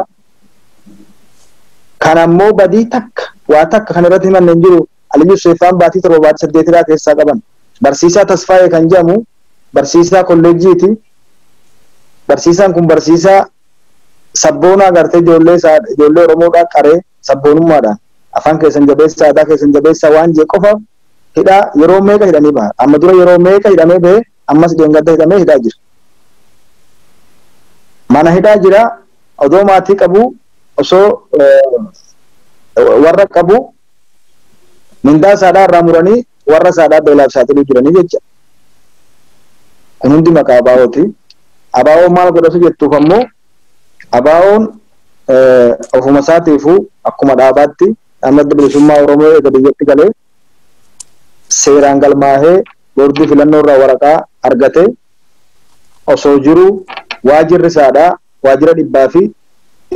Kan ammoo badii takka waa takka kan irratti himanne hin jiru. Aliyyi Hussein baatii 7 baatii 8 hidhaa keessaa qaban. Barsiisaa Tasfaayee kan jedhamu barsiisaa kolleejjiiti. Barsiisaan kun barsiisaa sabboonaa agartee ijoollee Oromoodhaa qaree sabboonummaadhaan afaan keessan jabeessaa aadaa keessan jabeessaa waan jee qofa hidhaa yeroo meeqa hidhanii baha. Amma dura yeroo meeqa hidhamee bahe ammas dheengadda hidhamee hidhaa jira. Mana hidhaa jira odoo maatii qabu osoo warra qabu mindaa isaadhaa irraa muranii warra isaadhaa beelaaf saaxiluu jiranii jecha. Kun hundi maqaa ABOti. ABO maal godhatu jettuuf ammoo ABOn ofuma isaatiifuu akkuma dhaabaatti adda bilisummaa Oromoo eega biyyatti galee seeraan galmaahee boordii filannoo irraa waraqaa argate osoo jiru waajirri isaadhaa waajjira 100 fi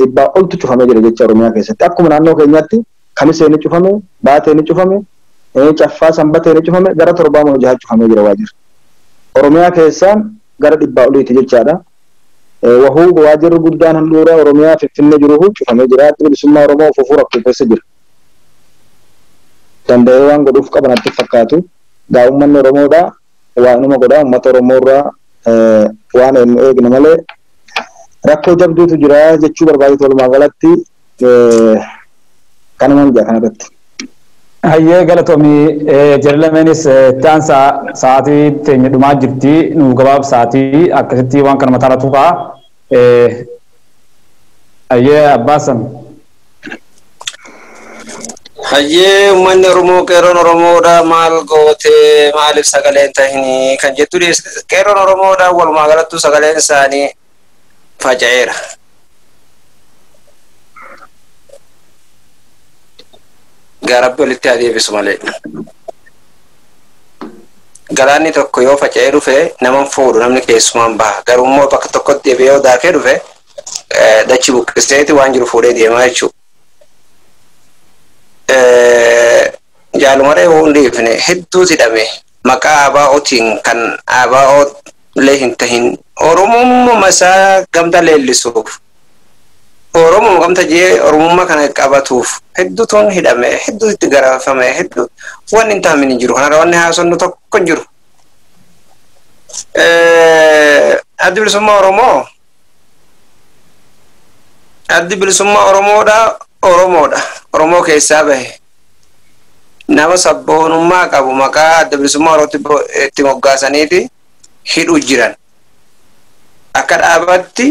100 oltu cufamee jira jecha Oromiyaa keessatti. Akkuma naannoo keenyaatti Kamisee ni cufame, Baatee ni cufame, Caffaa Sanbatee ni cufame, gara 7 moo 6 cufamee jira waajjirri. Oromiyaa keessaan gara 100 oliiti jechaadha. Wahuu waajjirri guddaan handhuura Oromiyaa Finfinnee jiru cufamee jira. Adda bilisummaa Oromoo ofuu rakkoo keessa jira. Danda'ee waan godhuuf qaban natti fakkaatu. Gaa uummanni Oromoodhaa waanuma godhaa uummata Oromoorraa waan eegnu malee rakkoo jabduutu jira jechuu barbaadetu walumaa galatti. Kanumaan jaa kanarratti. Hayyee galatoomii jarlameenis ta'an sa'aatii teenya dhumaa jirti nu gabaab sa'aatii akkasitti waan kana mataarra tuqaa. Hayyee abbaasan. Hayyee uummanni Oromoo qeerroon Oromoodha maal gootee maaliif sagaleen tahinii kan jettu qeerroon Oromoodha walumaa galattuu sagaleen isaanii faca'eera. Garabbi walitti haa deebisu malee. Galaanni tokko yoo faca'ee dhufe nama fuudhu namni keessumaan baha. Garuu immoo bakka tokkotti deebi'ee yoo daakee dhufe dachi buqqiseeti waan jiru fuudhee deemaa jechuudha. Jaalumaree hoo hin hedduutu hidhame maqaa ABO'tiin kan ABO illee hin tahin Oromummaa isaa gamta leellisuuf Oromoo gamta jee Oromummaa kana qabatuuf hedduutu hidhame hedduutu itti garafame hedduu wanni hin taa'amin hin jiru kanarra wanni haasofnu tokko hin jiru. Addi bilisummaa Oromoo addi bilisummaa Oromoodha Oromoodha Oromoo keessaa bahe nama sabboonummaa qabu maqaa adda bilisummaa Oromootti itti moggaasaniiti hidhu jiran. Akka dhaabatti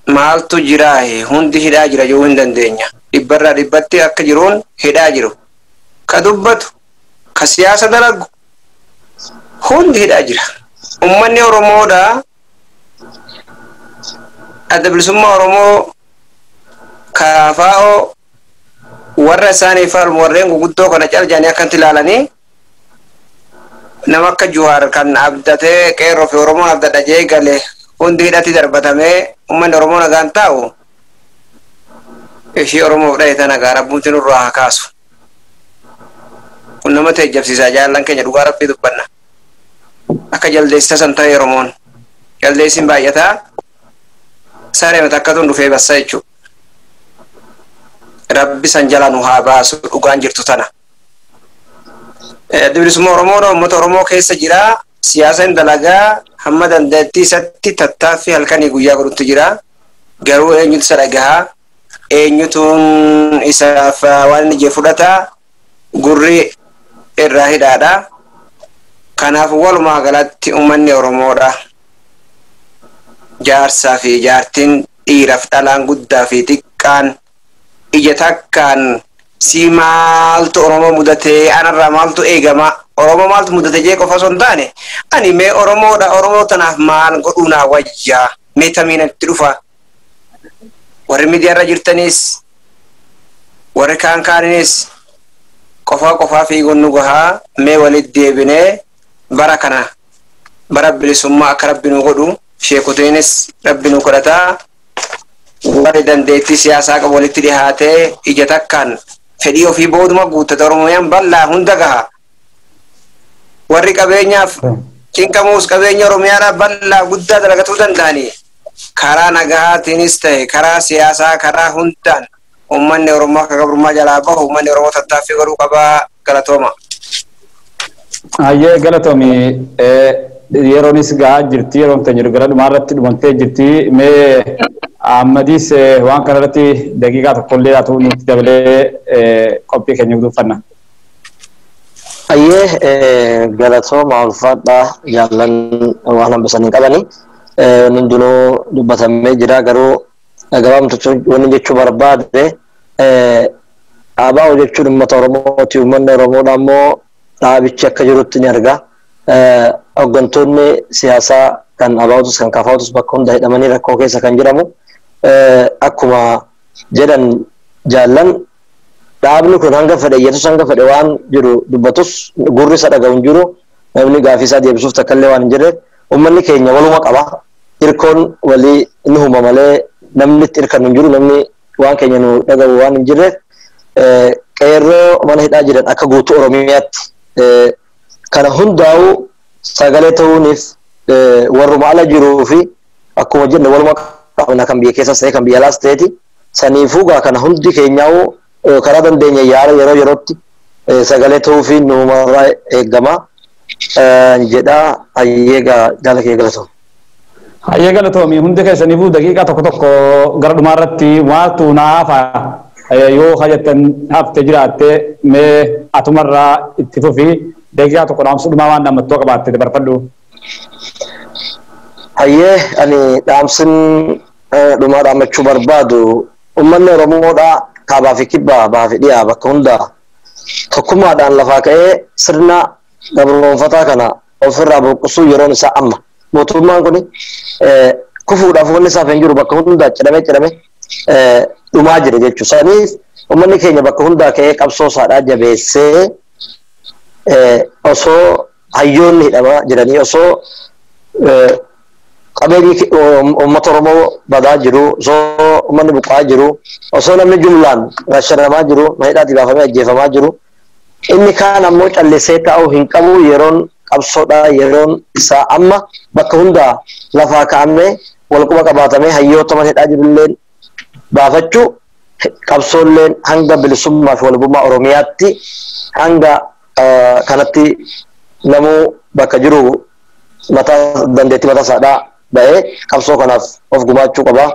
maaltu jiraahe hundi hidhaa jira jechuu hin dandeenya. Dhibbarraa dhibbatti akka jiruun hidhaa jiru. Ka dubbatu, ka siyaasa dalagu hundi hidhaa jira. Uummanni Oromoodha adda bilisummaa Oromoo KFO warra isaanii falmu warreen guguddoo kana caljaanii akkanatti ilaalanii nama akka Juwaar kan abdatee qeerroo fi Oromoon abdadha jee gale hundi hidhatti darbatamee uummanni Oromoo nagaan taa'u ishii Oromoof dhahe tana gaa rabbuutti nurraa haa kaasu. Kun nama teejjabsiisaa jaallan keenya dhugaa rabbii dubbanna. Akka jaldeessa san ta'e Oromoon jaldeessin baay'ataa saree matakkatuun dhufee bassa jechuudha. Rabbi san jala nu haa baasu dhugaan jirtu tana. Addi bilisummaa Oromoodha uummata Oromoo keessa jira. Siyaasa hin dalagaa hamma dandeettii isatti tattaaffii halkanii guyyaa godhutti jira. Garuu eenyutu isa dhagahaa? Eenyutuun isaaf waan inni jee fudhataa? Gurri irraa hidhaadha. Kanaaf walumaa galatti uummanni Oromoodha. Jaarsaa fi jaartiin dhiiraaf dhalaan guddaa fi xiqqaan ija takkaan si maaltu Oromoo mudatee anarraa maaltu eegama Oromoo maaltu mudate jee qofa osoo hin taane ani mee Oromoodha Oromoo tanaaf maal godhuu naa wayyaa mee tamiin itti dhufa warri miidiyaarra jirtanis warri kaan kaaninis qofaa qofaa fiiguun nu gahaa mee walitti deebinee bara kana bara bilisummaa akka rabbi nu godhu sheekoteenis rabbi nu kadhataa warri dandeettii siyaasaa qabu walitti dhihaatee ija takkaan fedhii ofii booduma guuttata Oromiyaan bal'aa hunda gaha. Warri qabeenyaaf cinqamuus qabeenya Oromiyaadhaa bal'aa guddaa dalagatuu danda'anii karaa nagahaatiinis ta'e karaa siyaasaa karaa hundaan uummanni Oromoo akka gabrummaa jalaa bahu uummanni Oromoo tattaaffii godhuu qabaa galatooma. Hayyee galatoomi yeroonis gahaa jirti yeroon teenya gara dhumaarratti dhumantee jirti mee Ahmadis waan kanarratti daqiiqaa tokkollee haa ta'u nutti dabalee qophii keenya guduunfanna. Ayyee galatooma ulfaadhaa jaallan waan hambisanii qabani. Hundinuu dubbatamee jira garuu gabaabumatti wanni jechuu barbaade ABO jechuun uummata Oromooti. Uummanni Oromoodha immoo dhaabichi akka jirutti ni arga. Hooggantoonni siyaasaa kan ABOtus kan KFOtus bakka hunda hidhamanii rakkoo keessa kan jiramu. Akkuma jedhan jaallan dhaabni kun hanga fedhe iyyatus hanga fedhe waan jiru dubbatus gurri isa dhaga'u hin jiru namni gaafii isaa deebisuuf takka illee waan hin jirre uummanni keenya waluma qaba hirkoon walii ni huma malee namni itti hirkannu hin jiru namni waan keenya nu dhaga'u waan hin jirre qeerroo mana hidhaa jiran akka guutuu Oromiyaatti kana hundaa'u sagalee ta'uuniif warruma ala jiruu fi akkuma jenne waluma qabna kan biyya keessas ta'e kan biyya alaas ta'eeti saniifuu gaa kana hundi keenyaa'u karaa dandeenya yaala yeroo yerootti sagalee ta'uu fi nuumarraa eegama jedhaa hayyee gaa jaala kee galatoom. Hayyee galatoomi hundi keessaniifuu daqiiqaa tokko tokko gara dhumaarratti maaltu naa hafa Yoo hajattan hafte jiraatte mee atumarraa itti fufi daqiiqaa tokko dhaamsa dhumaa waan dhaammattoo qabaatte dabarfadhu. Hayyee, ani dhaamsin dhumaa dhaammachuu barbaadu uummanni Oromoodhaa kaabaa fi kibbaa, bahaa fi dhiyaa, bakka hundaa tokkummaadhaan lafaa ka'ee sirna gabroonfataa kana ofirraa buqqisuu yeroon isaa amma. Mootummaan kun kufuudhaaf wanni isaaf hin jiru, bakka hundaa cidhamee cidhamee dhumaa jira jechuudha. Saniif uummanni keenya bakka hundaa ka'ee qabsoo isaadhaa jabeessee, osoo hayyoonni hidhamaa jiranii, osoo qabeenyi uummata Oromoo badaa jiru, osoo uummanni buqqa'aa jiru, osoo namni jumlaan rashanamaa jiru, mana baafamee ajjeefamaa jiru, inni kaan ammoo callisee taa'uu hin qabu. Yeroon qabsoodhaa yeroon isaa amma. Bakka hundaa lafaa ka'amee wal quba qabaatamee hayyoota mana hidhaa jirulleen baafachuu, qabsoolleen hanga bilisummaa fi walabummaa Oromiyaatti hanga kanatti namuu bakka jiru mataa dandeettii mataa isaadhaa ba'ee qabsoo kanaaf of gumaachuu qaba.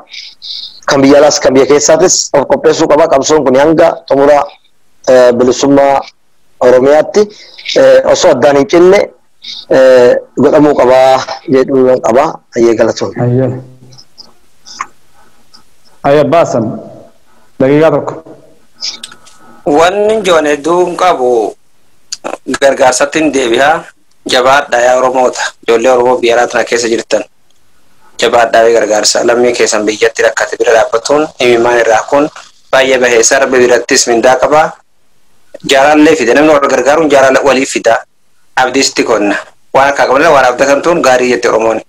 Kan biyya alaas kan biyya keessaatis of qopheessuu qaba. Qabsoon kun hanga xumura bilisummaa Oromiyaatti osoo addaan hin cinne godhamuu qaba jedhuu qaba. Hayyee, galatoon. Hayyee, baasan daqiiqaa tokko. Wanni joon hedduu hin qabu, gargaarsatti hin deebi'a. Jabaadha yaa Oromoota, ijoollee Oromoo biyya alaa tana keessa jirtan, jabaadhaa fi gargaarsa lammii keessan biyyatti rakkate bira dhaabbatuun imimmaan irraa kun baay'ee baheessa, Rabbi birattis mindaa qaba. Jaalallee fida, namni wal gargaaruun jaalala walii fida. Abdiisti konna waan akka qaban waan abdatantuun gaarii jette Oromoon.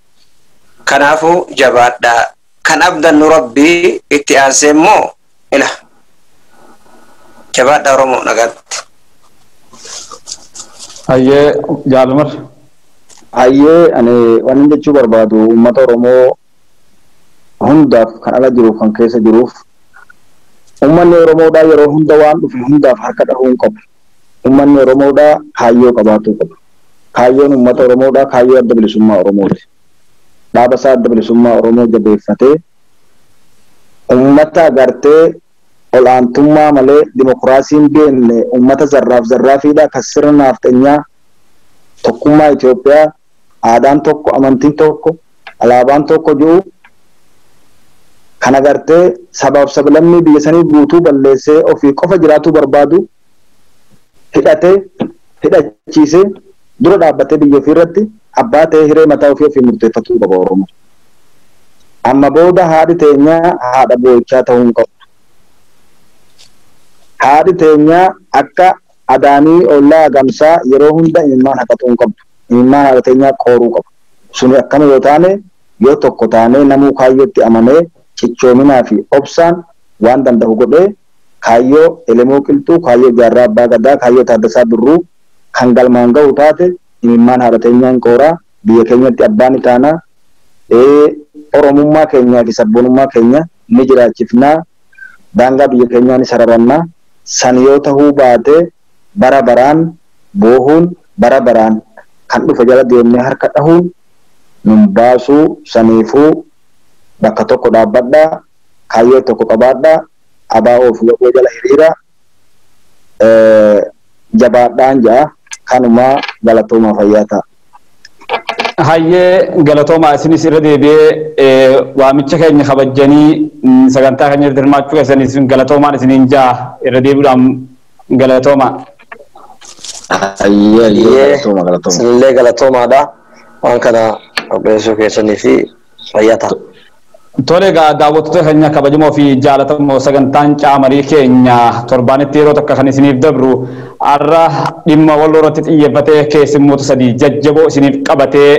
Kanaafuu jabaadhaa, kan abdannu Rabbii itti aansee immoo ila jabaadhaa Oromoo, nagaatti. Hayyee, jaalumar. Hayyee, ani waan jechuu barbaadu uummata Oromoo hundaaf, kan ala jiruuf kan keessa jiruuf, uummanni Oromoodhaa yeroo hunda waan dhufe hundaaf harka dhahuu hin qabu. Uummanni Oromoodhaa kaayyoo qabaatuu qaba. Kaayyoon uummata Oromoodhaa kaayyoo Adda Bilisummaa Oromooti. Dhaaba isaa Adda Bilisummaa Oromoo jabeeffatee uummata agartee ol'aantummaa malee dimokiraasiin beekne, uummata zarraaf zarraafiidha, kan sirna nafxanyaa, tokkummaa Itoophiyaa, aadaan tokko, amantiin tokko, alaabaan tokko jiru kan agartee sabaaf sablammii biyya sanii guutuu balleessee ofii qofa jiraatuu barbaadu hidhatee hidhachiisee dura dhaabbatee biyya ofii irratti abbaa ta'ee hiree mataa ofii ofii murteeffatuu qaba Oromoo. Amma booda haadhi teenyaa haadha boo'ichaa ta'uu hin qabdu. Haadhi teenyaa akka adaanii ollaa agamsaa yeroo hunda imimmaan haqatuu hin qabdu. Imimmaan haadha teenyaa qooruu qabu. Suni akkama yoo taane, yoo tokko taanee namuu kaayyootti amanee cichoominaa fi obsaan waan danda'u godhee kaayyoo Elemoo Qilxuu, kaayyoo Jaarraa Abbaa Gadaa, kaayyoo Taaddasaa Birruu kan galmaan ga'u taate, imimmaan haadha teenyaan qooraa, biyya keenyatti abbaan itaanaa, Oromummaa keenyaa fi sabboonummaa keenya ni jiraachifnaa, daangaa biyya keenyaa ni sararannaa. San yoo tahuu baate bara baraan boohuun, bara baraan kan dhufe jala deemnee harka dhahuun nun baasuu. Saniifuu bakka tokko dhaabbadhaa, kaayyoo tokko qabaadhaa, ABO fi WBO jala hiriira jabaadhaan ja'a. Kanumaa, galatoomaa, fayyaa ta'a. Hayyee, galatoomaa. Isinis irra deebi'ee waamicha keenya kabajjanii sagantaa keenya irratti hirmaachuu keessan isin galatoomaan isiniin ja'a, irra deebi'uudhaan galatoomaa. Hayyee, galatooma, galatooma. Isinillee galatoomaadha. Waan kana qopheessuu keessanii fi fayyaa ta'a. Tole egaa, daawwattoota keenya kabajamoo fi jaalatamoo, sagantaan caamarii keenya torbaanitti yeroo takka kan isiniif dabru har'a dhimma Walloo irratti xiyyeeffatee keessummoota sadii jajjaboo isiniif qabatee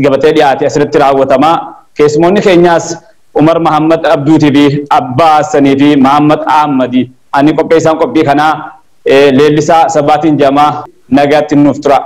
gabatee dhiyaate asirratti raawwatama. Keessummoonni keenyaas Umar Mahammad Abduutii fi Abbaa Hassanii fi Mahammad Ahmadi. Ani qopheessaan qophii kanaa Leellisaa Sabaatiin Jamaa, nagaatti nuuf tura.